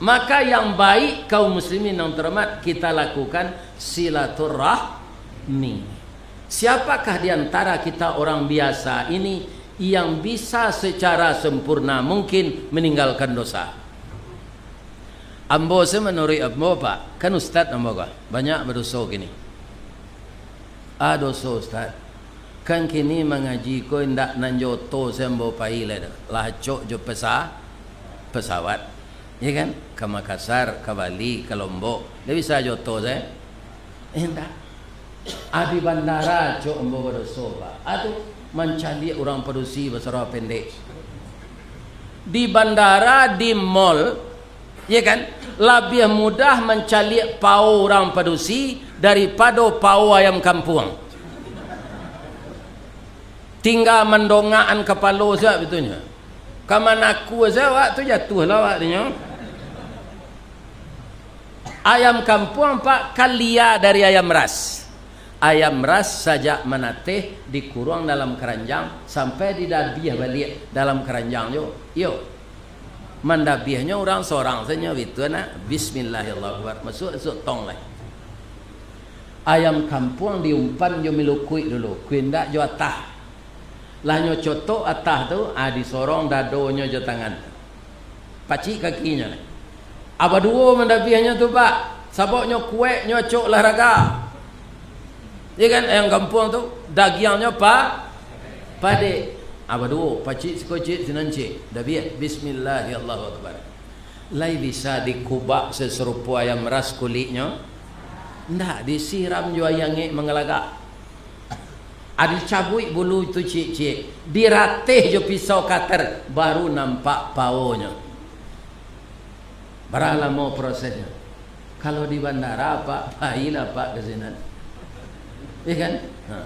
Maka yang baik, kaum muslimin yang terhormat, kita lakukan silaturahmi. Siapakah di antara kita orang biasa ini yang bisa secara sempurna mungkin meninggalkan dosa? Ambo se manuruik ambo, Pak, kan ustad ambo ko, banyak badoso kini. Ah, doso, Ustaz. Kan kini mangaji ko indak nan jo oto se ambo pai lai doh. Lah acok jo pesa-, pesawat. Ya kan? Ka Makassar, ka Bali, ka Lombok. Ndak bisa jo oto se. Indak. Ah, di bandara acok ambo badoso, Pak. Ah, tu mancaliak urang padusi basarah pendek. Di bandara, di mall, ya kan, labiah mudah mancaliak pao urang padusi daripado pao ayam kampuang. Tingga mandongakan kapalo sajo bitunyo. Ka manaku sajo awak tu jatuahlah awak dinyo. Ayam kampuang, Pak, kan lia dari ayam ras. Ayam ras sajak manateh dikuruang dalam karanjang sampai didabiah baliak dalam karanjang jo. Iyo. Mandabiahnyo urang sorang sajo bitu, nak. Bismillahirrahmanirrahim. Masuak, masuak tong lai. Ayam kampuang diumpan jo milukuik dulu, kok indak jo atah. Lah nyo cotok atah tu, ah, disorong dadonyo jo tangan. Pacik kakinyo lai. Ah, baduo mandabiahnyo tu, Pak. Sabab nyo kuaik, nyo acok olahraga. Ya kan, ayam kampuang tu, dagiangnyo pa-, padek. Ah, baduo, pacik siko cik, sinan cik. Dabiah, bismillah, Allahu Akbar. Lai bisa dikubak sasarupo ayam ras kuliknyo? Ndak, disiram jo aia angek manggalagak. Ah, dicabuik bulu tu ciek-ciek, dirateh jo pisau kater, baru nampak paonyo. Bara lamo prosesnyo? Kalau di bandara, Pak, pailah, Pak, ka sinan. Iya kan? Ha.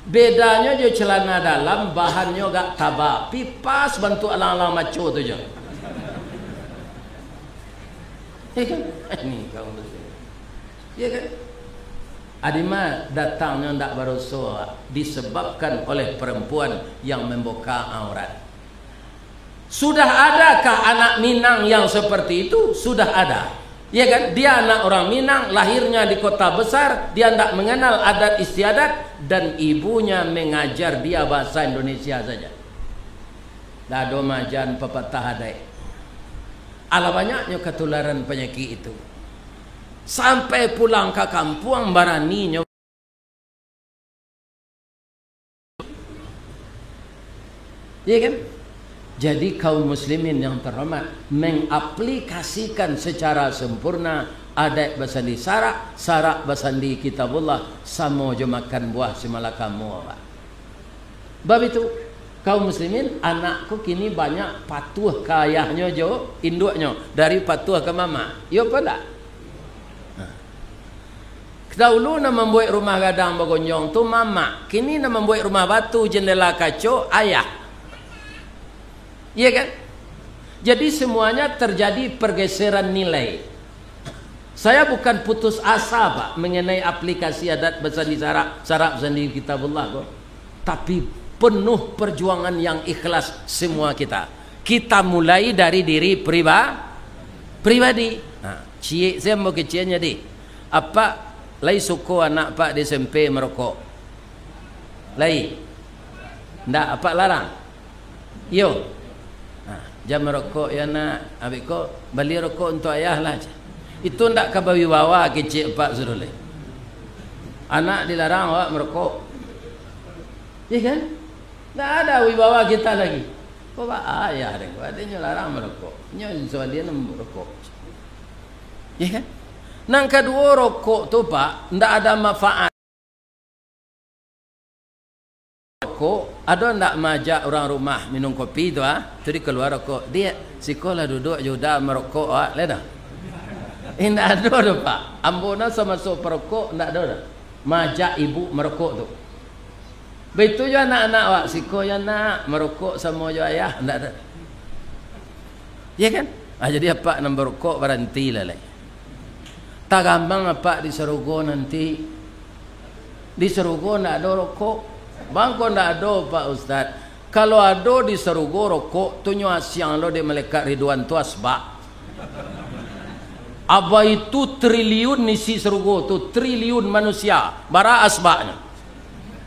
Bedanyo jo celana dalam, bahannyo agak taba, pi pas bantuak alang-alang maco tu jo. Iya kan? Ini kaum muslimin. Iya kan? Adima datangnyo ndak baroso, disebabkan oleh perempuan yang membuka aurat. Sudah adakah anak Minang yang seperti itu? Sudah ada. Ya kan? Dia anak orang Minang, lahirnya di kota besar, dia ndak mengenal adat istiadat, dan ibunya mengajar dia bahasa Indonesia saja. Ndak ado maaja pepatah adaik. Alah banyaknyo ketularan penyakit itu. Sampai pulang ka kampuang baraninyo. Iya kan? Jadi kaum muslimin yang terhormat, mengaplikasikan secara sempurna adaik basandi syarak, syarak basandi kitabullah, samo jo makan buah simalakamo, Pak. Bab itu, kaum muslimin, anak ko kini banyak patuah ka ayahnyo jo induaknyo, dari patuah ka mamak. Iyo apo ndak? Nah. Dahulu nan mambuek rumah gadang bagonjong tu mamak, kini nan mambuek rumah batu, jendela kaco, ayah. Iya kan? Jadi semuanya terjadi pergeseran nilai. Saya bukan putus asa, Pak, mengenai aplikasi adat basandi syarak, syarak basandi kitabullah ko. Tapi penuh perjuangan yang ikhlas semua kita. Kita mulai dari diri priba-, pribadi. Nah, ciek se ambo kecek jadi. Apak lai suko anak Apak di S M P marokok? Lai? Ndak, Apak larang? Iyo. Nah, jan marokok yo, Nak. Abih ko, bali rokok untuak ayah lah, ceh. Itu ndak ka bawibawa kecek Apak sudah lai. Anak dilarang awak marokok. Iya kan? Ndak ada wibawa kita lagi. Ko ba ayah deh, ko adinyo larang marokok. Nyo sabaliaknyo marokok. Iya kan? Nan kaduo, rokok tu, Pak, ndak ada manfaat. Rokok, ado ndak maajak urang rumah minum kopi tu, ah? Tu dikalua rokok. Diak, siko lah duduak jo uda marokok, ah, lai dah. Indak ado doh, Pak. Ambo nan samasuak parokok, ndak ado doh. Maajak ibu marokok tu. Baitu jo anak-anak awak, siko yo nak marokok samo jo ayah, ndak ado. Iya kan? Ah, jadi Apak nan barokok barantilah lai. Tagamang Apak di sarugo nanti. Di sarugo ndak ado rokok. Bangko ndak ado, Pak Ustaz. Kalau ado di sarugo rokok, tu nyo asiang lo dek malaikat Ridwan tu asbak. Abai tu triliun isi sarugo tu, triliun manusia. Bara asbaknyo.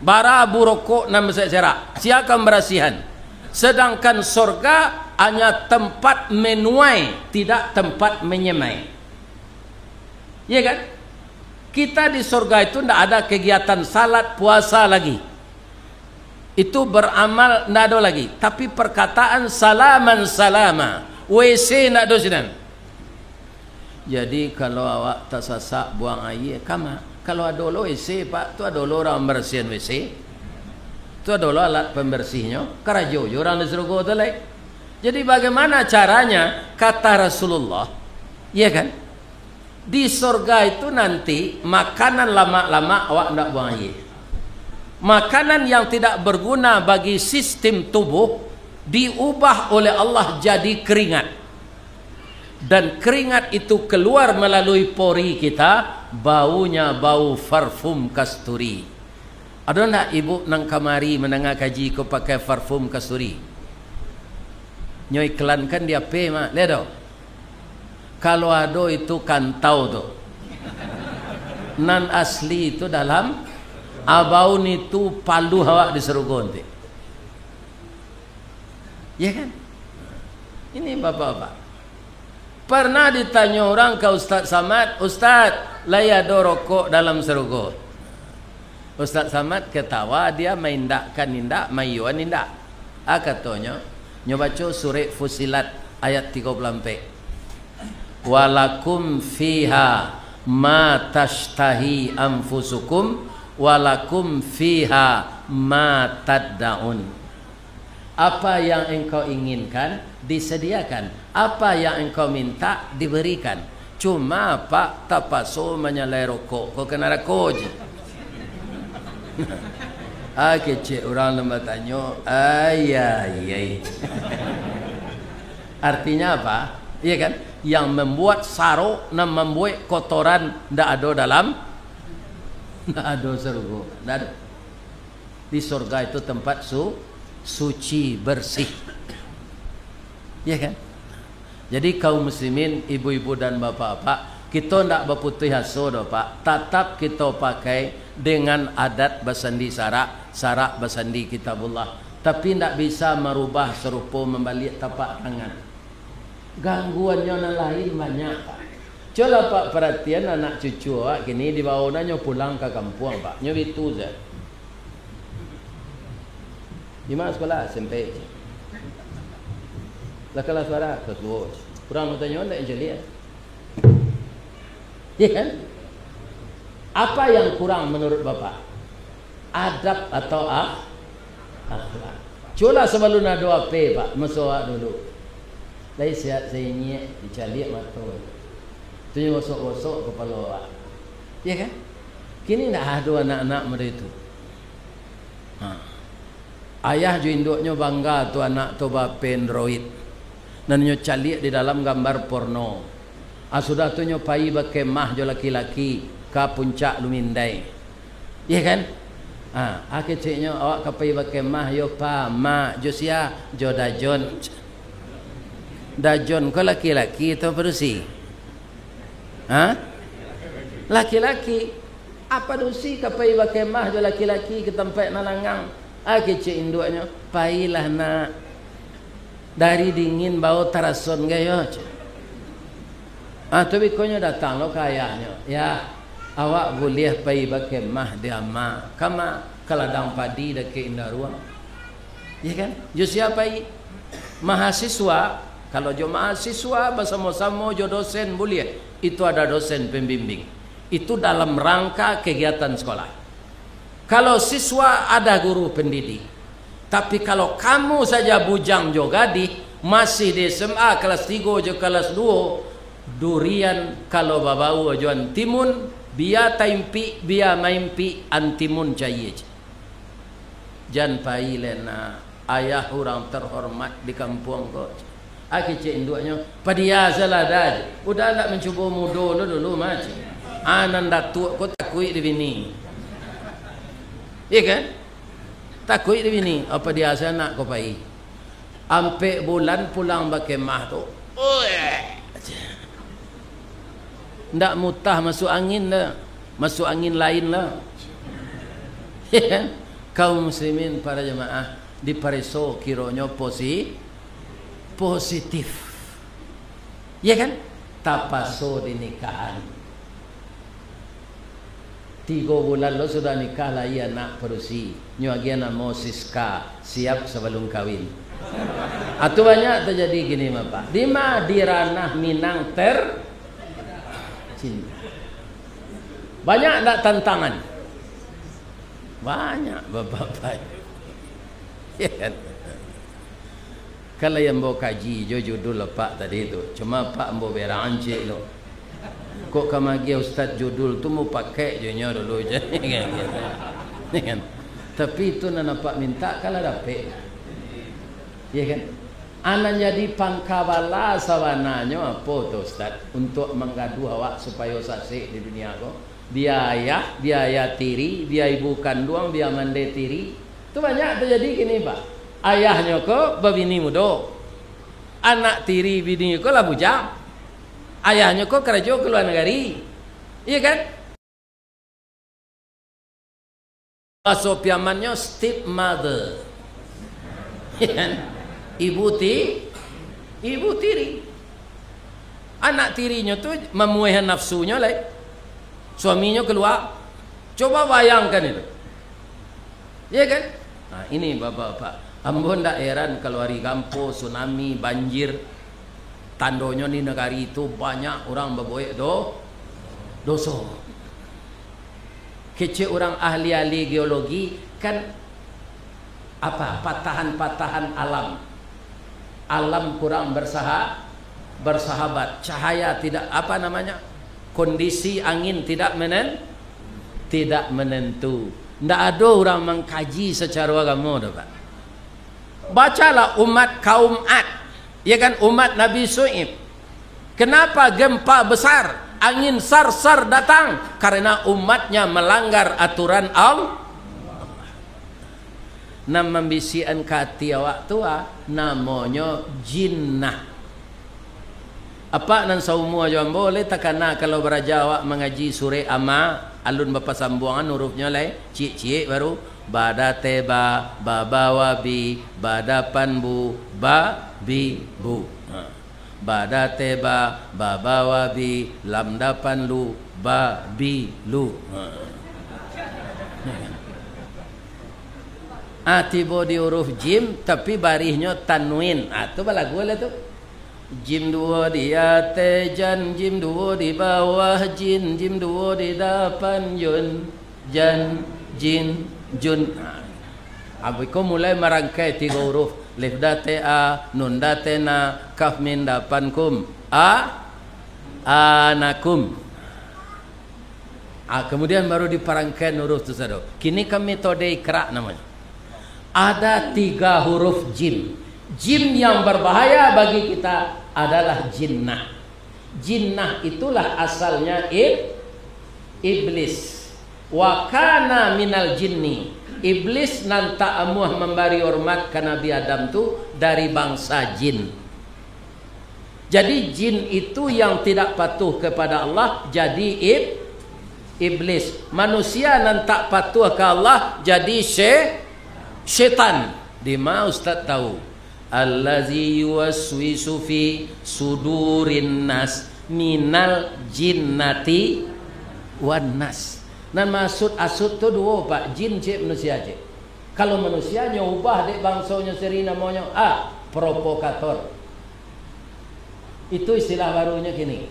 Bara abu rokok nan baserak-serak. Sia ka mambarasihan. Sedangkan sorga Hanya tempat menuai, tidak tempat menyemai. Iya kan? Kita di surga itu ndak ada kegiatan salat, puasa lagi. Itu beramal ndak ado lagi. Tapi perkataan salaman salama, W C ndak ado sinan. Jadi, kalau awak tasasak buang aia, kama? Kalau ado lo W C, Pak, tu ado lo urang mambarasihan W C. Tu ado lo alat pambarasihnyo, karajo jo urang di sarugo tu lai. Jadi, bagaimana caranya? Kata Rasulullah, iya kan? Di sorga itu nanti makanan lamak-lamak awak ndak buang aia. Makanan yang tidak berguna bagi sistem tubuh diubah oleh Allah jadi keringat. Dan keringat itu keluar melalui pori kita, baunya bau parfum kasturi. Ado ndak ibu nan kamari mandanga kaji ko pakai parfum kasturi? Nyo iklankan di H P mah, lihat do. Kalau ado itu kantau tu. Nan asli itu dalam, abaun itu paluah awak di sarugo nanti. Ya kan? Ini bapak-bapak. Pernah ditanyo urang ka Ustaz Samad, "Ustaz, lai ado rokok dalam sarugo?" Ustaz Samad ketawa, dia maindakkan indak, maiyoan indak. Ah, katonyo, nyo baco surek Fusilat ayat tigo puluah ampek. "Walakum fiha ma tashtahi anfusukum, walakum fiha ma taddaun." Apa yang engkau inginkan, disediakan. Apa yang engkau minta, diberikan. Cuma, Pak, tapaso manyalai rokok ko ka narako je. Ah, kecek urang nan batanyo, ayai. Artinya apa? Iya kan? Yang membuat sarok, nan mambuek kotoran, ndak ado dalam, ndak ado sarugo. Ndak ado. Di sorga itu tempat su-, suci, bersih. Ya kan? Jadi, kaum muslimin, ibu-ibu dan bapak-bapak, kito ndak baputuih aso doh, Pak. Tatap kito pakai dengan adat basandi sarak, sarak basandi Kitabullah. Tapi ndak bisa marubah sarupo mambaliak tapak tangan. Gangguannyo nan lain banyak, Pak. Cubolah, Pak, paratian anak cucu awak kini, dibawo nyo pulang ka kampuang, Pak. Nyo bitu sajo. Di ma sekolah? S M P. Lah kalas bara? Kalas duo. Kurang batanyo, ndak yang caliak. Iya kan? Apa yang kurang menurut Bapak? Adab atau ah-, akhlak? Cubolah sabalun ado H P, Pak, maso awak dulu. Lai siat sainyiak, dicaliak mato. Tu nyo gosok-gosok kapalo awak. Iya kan? Kini ndak ado anak-anak model itu. Ha. Ayah jo induaknyo bangga tu anak tu ba-H P Android. Nan nyo caliak di dalam gambar porno. Ah, sudah tu nyo pai bakemah jo laki-laki ka Puncak Lumindai. Iya kan? Ah, ah, keceknyo, "Awak ka pai bakemah yo, Pa, Ma, jo sia?" "Jo Dajon." Dajon ko laki-laki atau padusi? Ha? Laki-laki. Apa dusi ka pai bakemah jo laki-laki ka tampek nan langang? Ah, kecek induaknyo, "Pailah, Nak. Dari dingin bao tarason gayo," cek. Ah, tu bikonyo datang lo ka ayahnyo. "Yah, awak buliah pai bakemah di ama." "Kama?" "Ka ladang padi dakek Indaruang." Iya kan? Jo sia pai? Mahasiswa, kalau jo mahasiswa basamo-samo jo dosen buliah, itu ada dosen pembimbing. Itu dalam rangka kegiatan sekolah. Kalau siswa, ada guru pendidik. Tapi kalau kamu saja bujang jo gadih, masih di S M A kelas tigo jo kelas duo, durian kalau babau jo antimun, bia taimpik, bia maimpik, antimun cayie. Jan pai lai, Nak, ayah urang terhormat di kampuang ko. Ah, kecek induaknyo, "Padia salah dah. Udah ndak mancubo mudo lo dulu, mah," cek. Ah, nan datuak ko takuik di bini. Iya kan? Takuik di bini. Apa dia sanak ko pai. Ampek bulan pulang bakemah tu. Oi. Ndak mutah masuk angin dah. Masuk angin lain lah. Kaum muslimin, para jamaah, dipareso kironyo posi-, positif. Ya kan? Tapaso dinikahan. Tigo bulan lo sudah nikah, lahia anak padusi. Nyo agiah namo Siska, siap sabalum kawin. Atu banyak tajadi kini mah, Pak. Di ma? Di ranah Minang tercinta. Banyak ndak tantangan? Banyak, Bapak-bapak. Ya kan? Kalau yang ambo kaji jo judul apak tadi tu, cuma apak ambo berang ancik tu. Kok ka magiah ustaz judul tu, mau pakai jo nyo dulu, kan? Tapi itu nan apak minta, kalau dapek. Ya kan? Anan jadi pangkabala sabananyo apo tu, Ustaz? Untuk manggaduah awak supayo sasek di dunia ko. Biaya, biaya tiri, biaya ibu kanduang, biaya mande tiri. Tu banyak tajadi kini, Pak. Ayahnyo ko babini mudo. Anak tiri bini ko lah bujang. Ayahnyo ko karajo ka lua nagari. Iya kan? Bahaso Piamannyo stepmother. Iya kan? Ibu ti-, ibu tiri. Anak tirinyo tu mamuehan nafsunyo lai. Suaminyo kalua. Coba bayangkan itu. Iya kan? Nah, ini bapak-bapak. Ambo ndak heran kalau ari gampo, tsunami, banjir. Tandonyo di nagari tu banyak urang babuek do-, doso. Kecek urang ahli-ahli geologi kan apa, patahan-patahan alam. Alam kurang bersaha-, bersahabat. Cahaya tidak, apa namanya, kondisi angin tidak menen-, tidak menentu. Ndak ado urang mangkaji sacaro agamo tu, Pak. Bacalah umat kaum Ad, ya kan, umat Nabi Syu'aib. Kenapa gempa besar, angin sar-sar datang? Karena umatnya melanggar aturan Allah. Nan mambisiakan ka ati awak tu, ah, namonyo jinnah. Apak nan saumua jo ambo, lai takana kalau baraja awak mangaji surek Amma, alun bapasambuangan hurufnyo lai, ciek-ciek baru, ba da te ba, ba ba wa bi, ba da pan bu, ba bi bu. Ha. Ba da te ba, ba ba wa bi, lam da pan lu, ba bi lu. Ha. Ah, tibo di huruf jim, tapi barihnyo tanwin. Ah, tu balagu lah tu. Jim duo di ateh jan, jim duo di bawah jin, jim duo di dapan yun, jan, jin, jun. Nah, abih ko mulai marangkai tigo huruf, lif da te a, nun da te na, kaf mim da pan kum. A, anakum. Ah, kemudian baru diparangkai huruf tu sado. Kini kan metode ikra namonyo. Ada tiga huruf jim. Jim yang berbahaya bagi kita adalah jinnah. Jinnah itulah asalnya ib-, iblis. Wa kana minal jinni. Iblis nan tak amuah mambari hormat ka Nabi Adam tu dari bangsa jin. Jadi, jin itu yang tidak patuh kepada Allah, jadi ib-, iblis. Manusia nan tak patuh ka Allah, jadi sye-, syetan. Di ma Ustaz tahu? Allazi yuwaswisu fi sudurin nas minal jinnati wan nas. Nan maksud asut tu duo, Pak. Jin cek, manusia cek. Kalau manusia nyo ubah dek bangsonyo siri namonyo, ah, provokator. Itu istilah barunyo kini.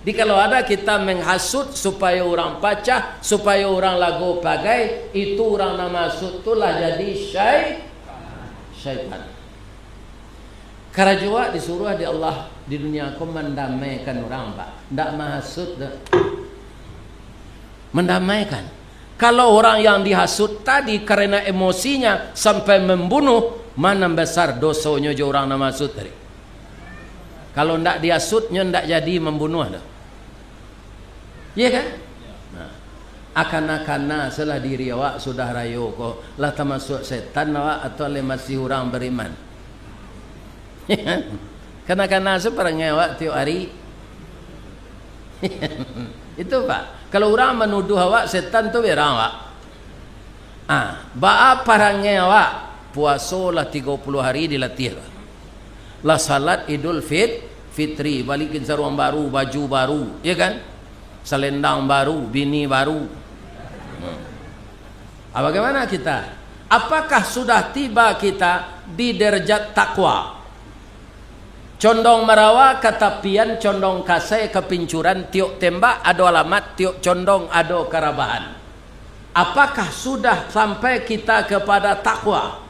Jadi kalau ada kita menghasut supayo urang pacah, supayo urang lago pagai, itu urang nan mahasut tu lah jadi syai-, syaitan. Karajo awak disuruah di Allah di dunia ko mandamaikan urang, Pak. Ndak mahasut doh. Mandamaikan. Kalau orang yang dihasut tadi karena emosinya sampai membunuh, ma nan besar dosonyo jo urang nan mahasut tadi. Kalau ndak dihasut, nyo ndak jadi mambunuah doh. Iya kan? Nah, akana-kana selah diri awak sudah rayo ko, lah tamasuak setan awak atau lai masih urang bariman? Kana-kana se parangai awak tiok ari. Itu, Pak. Kalau urang manuduh awak setan tu, berang awak. Ah, baa parangai awak? Puaso lah tigo puluah hari dilatiah. Lah salat Idul Fit-, Fitri, balikin saruang baru, baju baru, ya kan? Salendang baru, bini baru. Hmm. Ah, bagaimana kita? Apakah sudah tiba kita di derajat takwa? Condong marawa ka tapian, condong kasai ka pincuran, tiok tembak ado alamat, tiok condong ado karabahan. Apakah sudah sampai kita kepada takwa?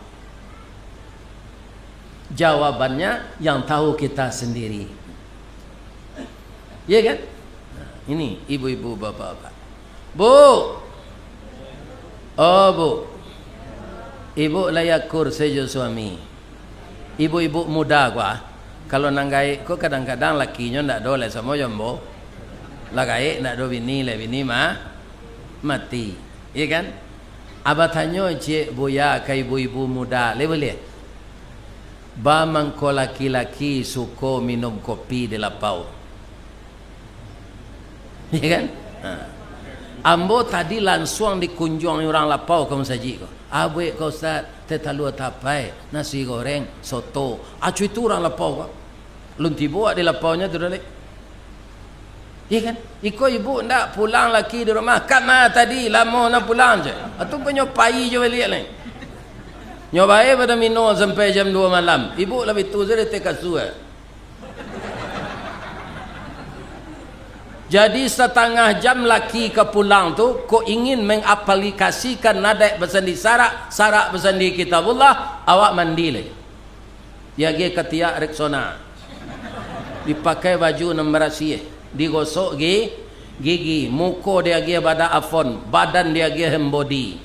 Jawabannya yang tahu kita sendiri. Ya kan? Nah, ini ibu-ibu, bapak-bapak. Bu! Oh, Bu. Ibu lai akur sajo suami. Ibu-ibu muda ko, ah. Kalau nan gaek ko kadang-kadang lakinyo ndak ado lai samo jo ambo. Lah gaek ndak ado bini lai, bini mah mati. Iya kan? Abah tanyo ciek Buya ka ibu-ibu muda, lai buliah? Ba mangko laki-laki suko minum kopi di lapau? Iya kan? Ha. Ambo tadi lansuang dikunjuangi urang lapau ka musajik ko. "Ah, buek ko, Ustaz, teh talua tapai, nasi goreng, soto." Acu itu urang lapau ko. Lun tibo awak di lapaunyo tu, Dek. Iya kan? Iko ibu ndak pulang laki di rumah. "Kama tadi, lamo na pulang je." Atu punyo pai jo baliak lai. Nyo bae pado mino sampai jam dua malam. Ibu labiah tu sudah teh kasua. Jadi, satangah jam laki ka pulang tu, kok ingin mengaplikasikan adaik basandi sarak, sarak basandi Kitabullah, awak mandi lai. Diagiah katiak Rexona. Dipakai baju nan barasiah. Digosok gi-, gigi. Muko diagiah badak Avon. Badan diagiah hand body.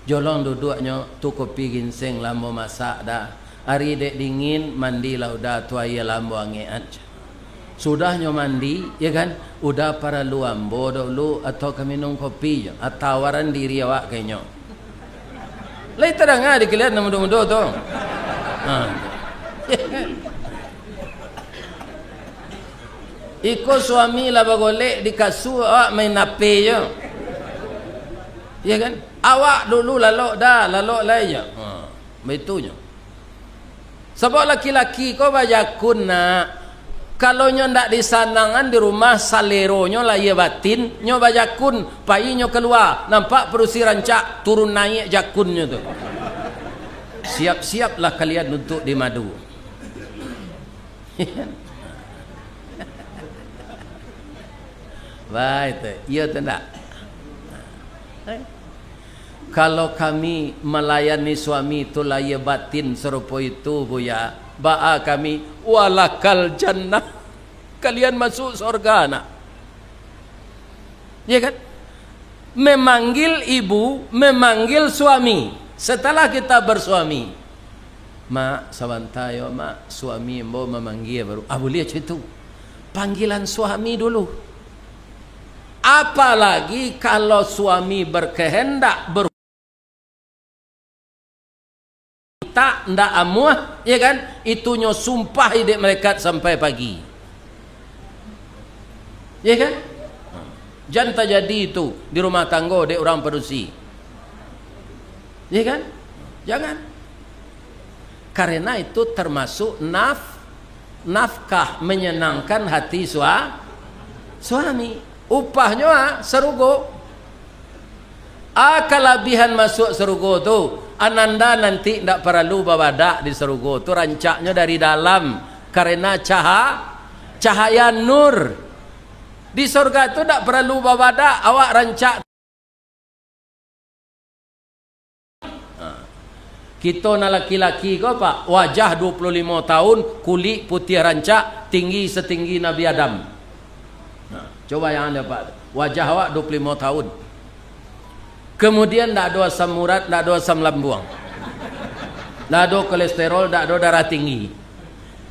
Jolong duduaknyo, tu kopi ginseng lah ambo masak dah. Ari dek dingin, mandilah udah tu, aia lah ambo angekan. Sudahnyo mandi, ya kan, udah paralu ambo dulu atau ka minum kopi jo? Ah, tawaran diri awak ka inyo. Lai tadanga dikalian nan mudo-mudo tu? Ha. Iko suami lah bagolek di kasua, awak main H P jo. Ya kan? Awak dulu lalok dah, lalok lai jo. Ha, baitu nyo. Sabab laki-laki ko bajakun, nak. Kalau nyo ndak disanangan di rumah, saleronyo lahia batin, nyo bajakun, pai nyo kalua, nampak padusi rancak, turun naiak jakunnyo tu. Siap-siaplah kalian untuk dimadu. Baik tu. Iyo tu ndak? Kalau kami malayani suami tu lahia batin sarupo itu, Buya, baa kami, walakal jannah. Kalian masuk sorga, nak. Ya kan? Memanggil ibu, memanggil suami. Setelah kita bersuami, "Mak, sabanta yo, Mak, suami ambo mamanggia baru." Ah, buliah cak itu. Panggilan suami dulu. Apalagi kalau suami berkehendak ber-, tak, ndak amuah, ya kan? Itunyo sumpahi dek malaikat sampai pagi. Ya kan? Jan tajadi itu di rumah tanggo dek urang padusi. Ya kan? Jangan. Karena itu termasuk naf-, nafkah, menyenangkan hati sua-, suami. Upahnyo, ah, sarugo. Ah, kalabihan masuak sarugo tu, ananda nanti ndak paralu babadak di sarugo tu, rancaknyo dari dalam, karena caha-, cahaya nur. Di sorga tu ndak paralu babadak, awak rancak. Ha. Kito nan laki-laki ko, Pak, wajah dua puluh limo tahun, kulik putiah rancak, tinggi satinggi Nabi Adam. Nah, coba yang anda, Pak, wajah awak dua puluh limo tahun. Kemudian ndak ado asam urat, ndak ado asam lambuang. Ndak ado kolesterol, ndak ado darah tinggi.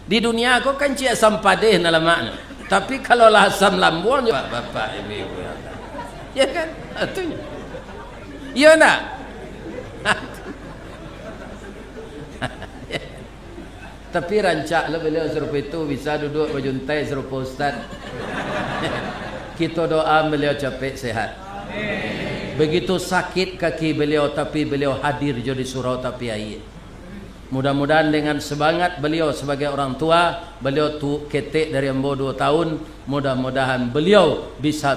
Di dunia ko kan ciek asam padeh nan lamaknyo. Tapi kalau lah asam lambuang, bapak, ibu-ibu. Ya kan? Itu. Iya ndak? Tapi rancak lah beliau sarupo itu, bisa duduak bajuntai sarupo ustaz. Kito doa beliau capek sehat. Begitu sakit kaki beliau, tapi beliau hadir jo di surau tapi aia. Mudah-mudahan dengan semangat beliau sebagai orang tua, beliau tu ketek dari ambo dua tahun, mudah-mudahan beliau bisa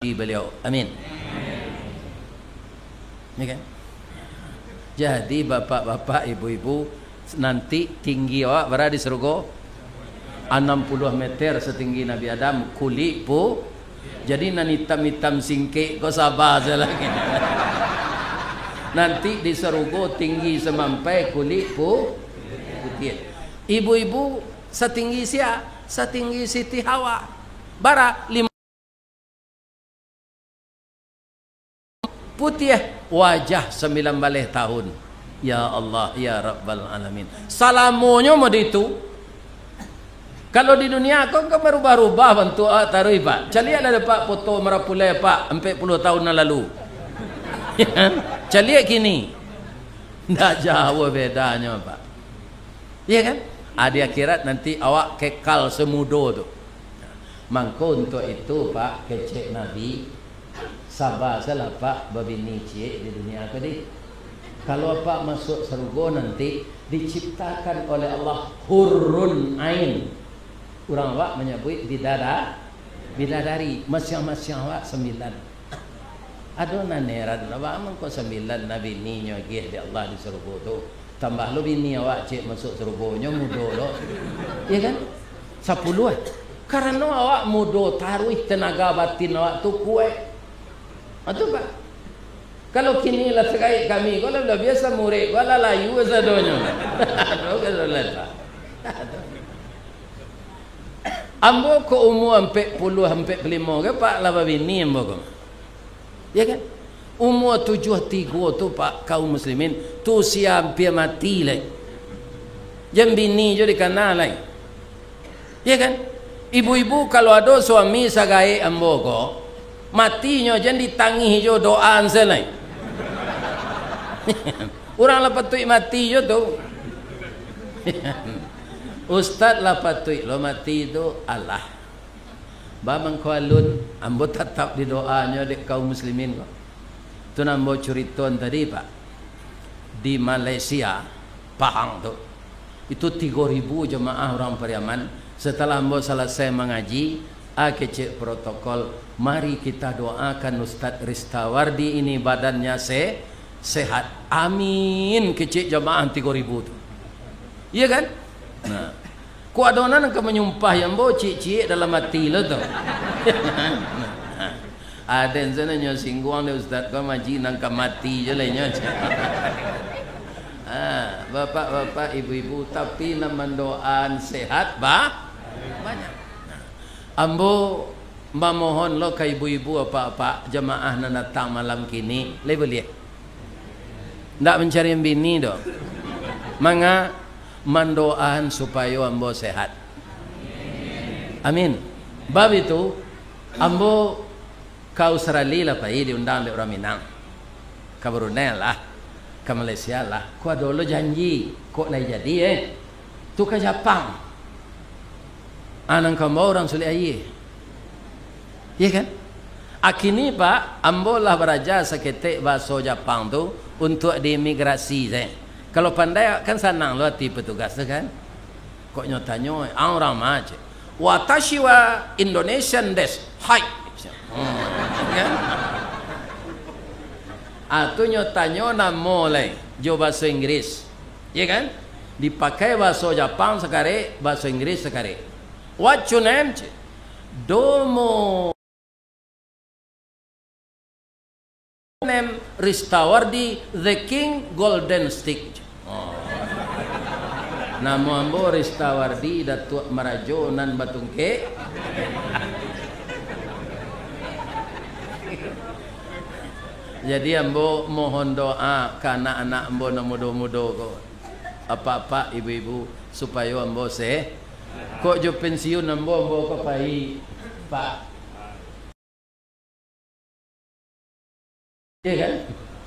beliau. Amin. Ya kan? Jadi, bapak-bapak, ibu-ibu, nanti tinggi awak bara di surga? Anam puluah meter setinggi Nabi Adam, kulik pu-, jadi nan itam-itam singkek ko saba sajo lai. Nanti di surga tinggi samampai kulik pu-, putiah. Ibu-ibu satinggi sia? Satinggi Siti Hawa. Bara? Lima putiah, wajah sambilan baleh tahun. Ya Allah, ya Rabbal Alamin. Salamonyo mode itu. Kalau di dunia ko kan barubah-rubah bantuak awak taruih, Pak. Caliaklah dek Pak foto marapulai, Pak, ampek puluah tahun nan lalu. Caliak kini. Ndak jauah bedanyo, Pak. Iya kan? Ah, di akhirat nanti awak kekal semudo tu. Mangko untuak itu, Pak, kecek Nabi, saba sajolah, Pak, babini ciek di dunia ko dih. Kalau Apak masuak sarugo nanti, diciptakan oleh Allah hurun ain. Urang awak manyabuik bidada-, bidadari, masiang-masiang awak sambilan. Ado nan heran, lah, baa mangko sambilan bininyo agiah dek Allah di sarugo tu? Tambah lo bini awak ciek masuak sarugo, nyo mudo lo. Iya kan? Sapuluah. Karano awak mudo taruih, tenaga batin awak tu kuaik. Ah, tu, Pak. Kalau kini lah sagaek kami, ko lah, lah biasa murik, ko lah layu sadonyo. Aduh, kalau lah, Pak. Ambo ko umua ampek puluah, ampek puluah limo ko, Pak, lah babini ambo ko. Ya kan? Umua tujuah tigo tu, Pak, kaum muslimin, tu usia ampia mati lai. Jan bini jo dikana lai. Ya kan? Ibu-ibu, kalau ado suami sagaek ambo ko, matinyo jan ditangih jo doa se lai. Urang lah patuik mati jo tu. Ustaz lah patuik lo mati tu, alah. Baa mangko alun, ambo tatap didoanyo dek kaum muslimin ko. Tu nan ambo curiton tadi, Pak. Di Malaysia, Pahang tu, itu tigo ribu jamaah urang Pariaman. Setelah ambo salasai mangaji, a kecek protokol, "Mari kita doakan Ustaz Ristawardi ini badannya se-, sehat." "Amin," kecek jamaah tigo ribu tu. Iya kan? Nah. Kok ado nan ka manyumpahi ambo ciek-ciek dalam ati lo tu. Aden sana nyo singguang dek ustaz ko, maji nan ka mati jo lai nyo. Ah, bapak-bapak, ibu-ibu, tapi nan mandoaan sehat ba-, banyak. Nah, ambo mamohon lo ka ibu-ibu, apak-apak, jamaah nan datang malam kini, lai buliah? Ndak mancari bini doh. Manga, mandoaan supayo ambo sehat. Amin. Bab itu, ambo ka Australia lah pai diundang dek urang Minang. Ka Brunei lah, ka Malaysia lah. Ko ado lo janji, kok lai jadi, eh. Tu ka Japang. Ah, nan ka ambo urang Sulik Aia. Iya kan? Akini, Pak, ambo lah baraja saketek bahaso Japang tu untuak di imigrasi sajo. Kalau pandai, kan sanang lo ati petugas tu kan. Kok nyo tanyo, "Ah, urang ma, cek?" "Watashi wa Indonesian desu." "Hai." Hmm, kan? Ah, tu nyo tanyo namo lai, jo bahaso Inggris. Iya kan? Dipakai bahaso Japang sakarek, bahaso Inggris sakarek. "What your name?" cek. "Domo." "Name Ristawardi the King Golden Stick." Oh. "Namo ambo Ristawardi Datuak Marajo nan batungkek." Jadi, ambo mohon doa ka anak-anak ambo nan mudo-mudo ko, apak-apak, ibu-ibu, supayo ambo se-, kok jo pensiun ambo, ambo ka pai, Pak. Iya kan?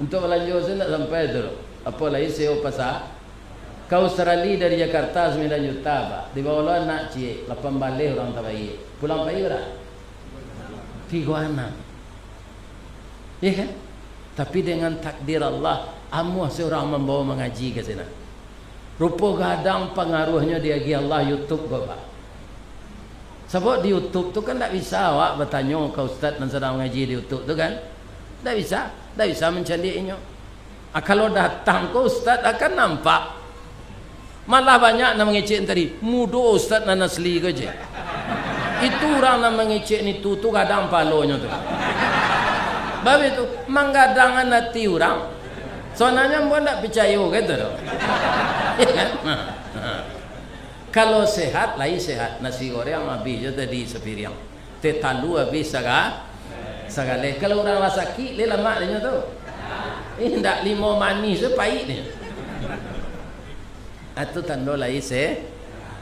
Untuak balanjo se ndak sampai tu doh. Apo lai sewa pasa-, ka Australia dari Jakarta sambilan juta, Pak. Dibawo lo anak ciek, lapan baleh urang tabaia. Pulang pai bara? Tigo anam. Iya kan? Tapi dengan takdir Allah, amuah se urang mambawa mangaji ka sinan. Rupo gadang pangaruahnyo diagiah Allah YouTube ko, Pak. Sabab di YouTube tu kan ndak bisa awak batanyo ka ustaz nan sadang mangaji di YouTube tu kan. Ndak bisa, ndak bisa mancaliak inyo. Ah, kalau datang ko ustaz akan nampak. Malah banyak nan mangecek tadi, mudo ustaz nan asli ko je. Itu urang nan mangecek nitu tu gadang palonyo tu. Babi tu, manggadangan ati urang. Sabananyo ambo ndak picayo ka itu doh. Ya kan? Kalau sehat, lai sehat. Nasi goreng abih jo tadi sapiriang. Teh talu abih saga-, sagaleh. Kalau urang lah sakik, lai lamak dinyo tu. Eh, ndak limo manih tu paik dinyo. Ah, tu tando lai se-,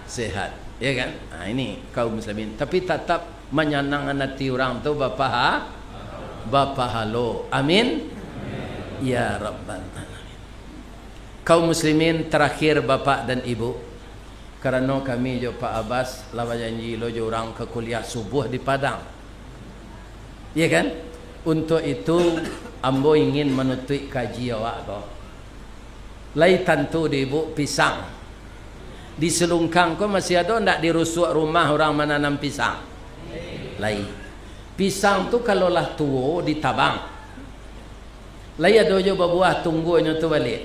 sehat. Ya kan? Ah, ini kaum muslimin. Tapi tatap manyanangkan ati urang tu bapaha-, bapahalo. Amin. Ya Rabbal Alamin. Kaum muslimin, terakhir, Bapak dan Ibu, karano kami jo Pak Abbas lah bajanji lo jo urang ka kuliah subuah di Padang. Iya kan? Untuk itu, ambo ingin manutuik kaji awak ko. Lai tantu di Ibu pisang. Di Selungkang ko masih ado ndak di rusuak rumah urang mananam pisang? Lai. Pisang tu kalau lah tuo, ditabang. Lai ado jo babuah tungguanyo tu baliak?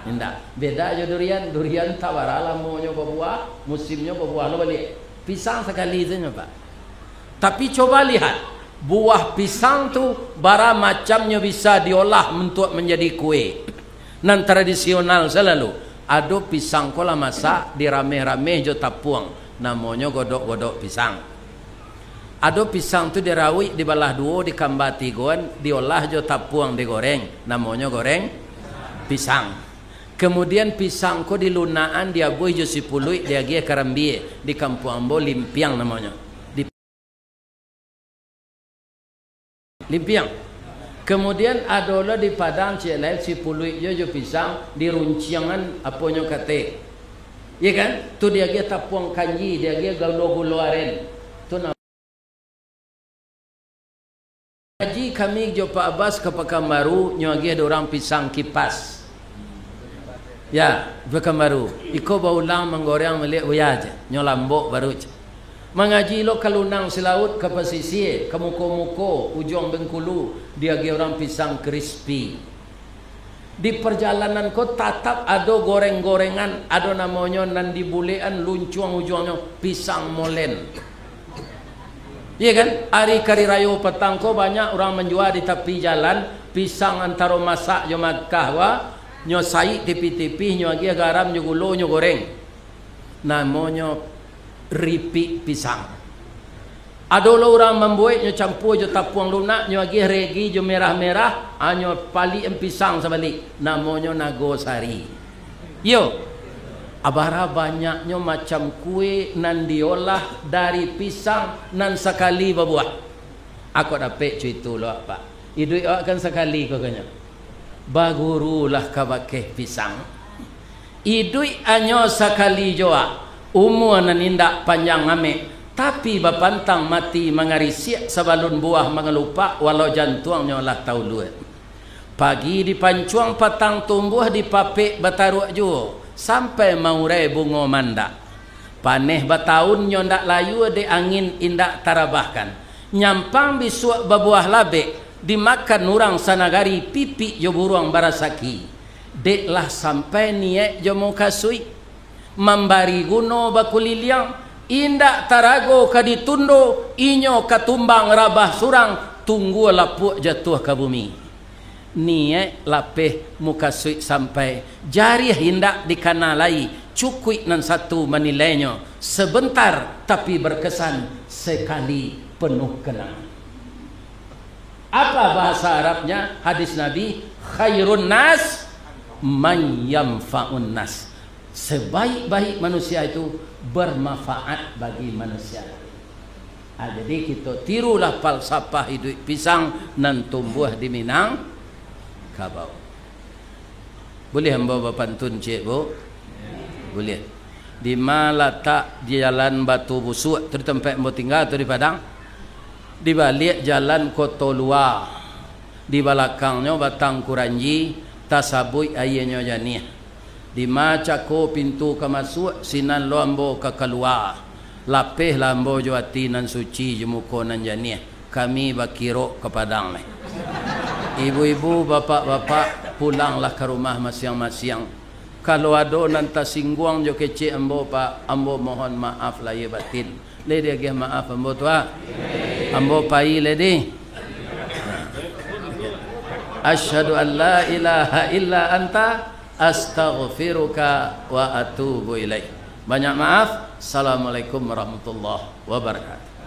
Indak. Beda jo durian, durian tabara lamonyo babuah, musimnyo babuah lo baliak. Pisang sakali sajo, Pak. Tapi coba lihat, buah pisang tu bara macamnyo bisa diolah untuak manjadi kue. Nan tradisional salalu, ado pisang ko lah masak, dirameh-rameh jo tapuang, namonyo godok-godok pisang. Ado pisang tu dirauik, dibalah duo, dikamba tigoan, diolah jo tapuang, digoreng, namonyo goreng pisang. Kemudian pisang ko dilunakan, diabuih jo sipuluik, diagiah karambia, di kampuang ambo limpiang namonyo. Di limpiang. Kemudian ado lo di Padang ciek lai sipuluik jo, jo pisang, dirunciangan aponyo kate. Iya kan? Tu diagiah tapuang kanji, diagiah gulo-gulo aren. Tu na-, Haji kami jo Pak Abbas ka Pakanbaru, nyo agiah dek urang pisang kipas. Ya, Pakanbaru. Iko baulang manggoreng maliak buya je. Nyo lambok baru je. Mangaji lo ka lunang silauik, ka pasisia, ka muko-muko, ujuang Bengkulu, diagiah urang pisang krispi. Di parjalanan ko tatap ado goreng-gorengan, ado namonyo nan dibulekan luncuang ujuangnyo, pisang molen. Iya kan? Ari kari rayo patang ko banyak urang manjua di tapi jalan, pisang antaro masak jo makah wa, nyo saik tipih-tipih, nyo agiah garam jo gulo, nyo goreng. Namonyo ripik pisang. Ado lo urang mambuek, nyo campua jo tapuang lunak, nyo agiah regi jo merah-merah, a nyo paliak pisang sabalik, namonyo nago sari. Iyo, abara banyaknyo macam kue nan diolah dari pisang nan sakali babuah. Ako dapek cuito lo, Pak. Iduik awak kan sakali ko kanyo. Bagurulah ka bakeh pisang. Iduik anyo sakali jo a, umua nan indak panjang amek, tapi bapantang mati mangarisiak sabalun buah mangalupak, walau jantuangnyo lah tauluak. Pagi dipancuang, patang tumbuah, dipapek bataruak juo, sampai maurai bungo mandak. Paneh bataun nyo ndak layua dek angin indak tarabahkan. Nyampang bisuak babuah labek, dimakan urang sanagari pipik jo buruang barasaki. Dek lah sampai niaik jo mukasuik, mambari guno bakuliliang, indak tarago ka ditundo, inyo ka tumbang rabah surang, tunggua lapuak jatuah ka bumi. Niaik lapeh mukasuik sampai, jariah indak dikana lai, cukuik nan satu manilainyo, sebentar tapi berkesan, sekali penuh kenang. Apa bahasa Arabnya hadis Nabi? "Khairun nas man yanfa'un nas." Sebaik-baik manusia itu bermanfaat bagi manusia lain. Ah, jadi, kito tirulah falsafah iduik pisang nan tumbuah di Minangkabau. Buliah ambo bapantun ciek, Bu? Buliah. Dima latak jalan Batu Busuak tu, di tampek ambo tingga tu di Padang? Di baliak jalan Koto Lua. Di balakangnyo batang kuranji, tasabuik aianyo janiah. Dima cako pintu ka masuak, sinan lo ambo ka kalua. Lapehlah ambo jo ati nan suci, jo muko nan janiah. Kami bakirok ka Padang lai. Ibu-ibu, bapak-bapak, pulanglah ka rumah masiang-masiang. Kalau ado nan tasingguang jo kecek ambo, Pak, ambo mohon maaf lahia batin. Lai diagiah maaf ambo tu, ah. Ambo pai lai di. Asyhadu an la ilaha illa anta, astaghfiruka wa atubu ilaik. Banyak maaf. Assalamualaikum warahmatullahi wabarakatuh.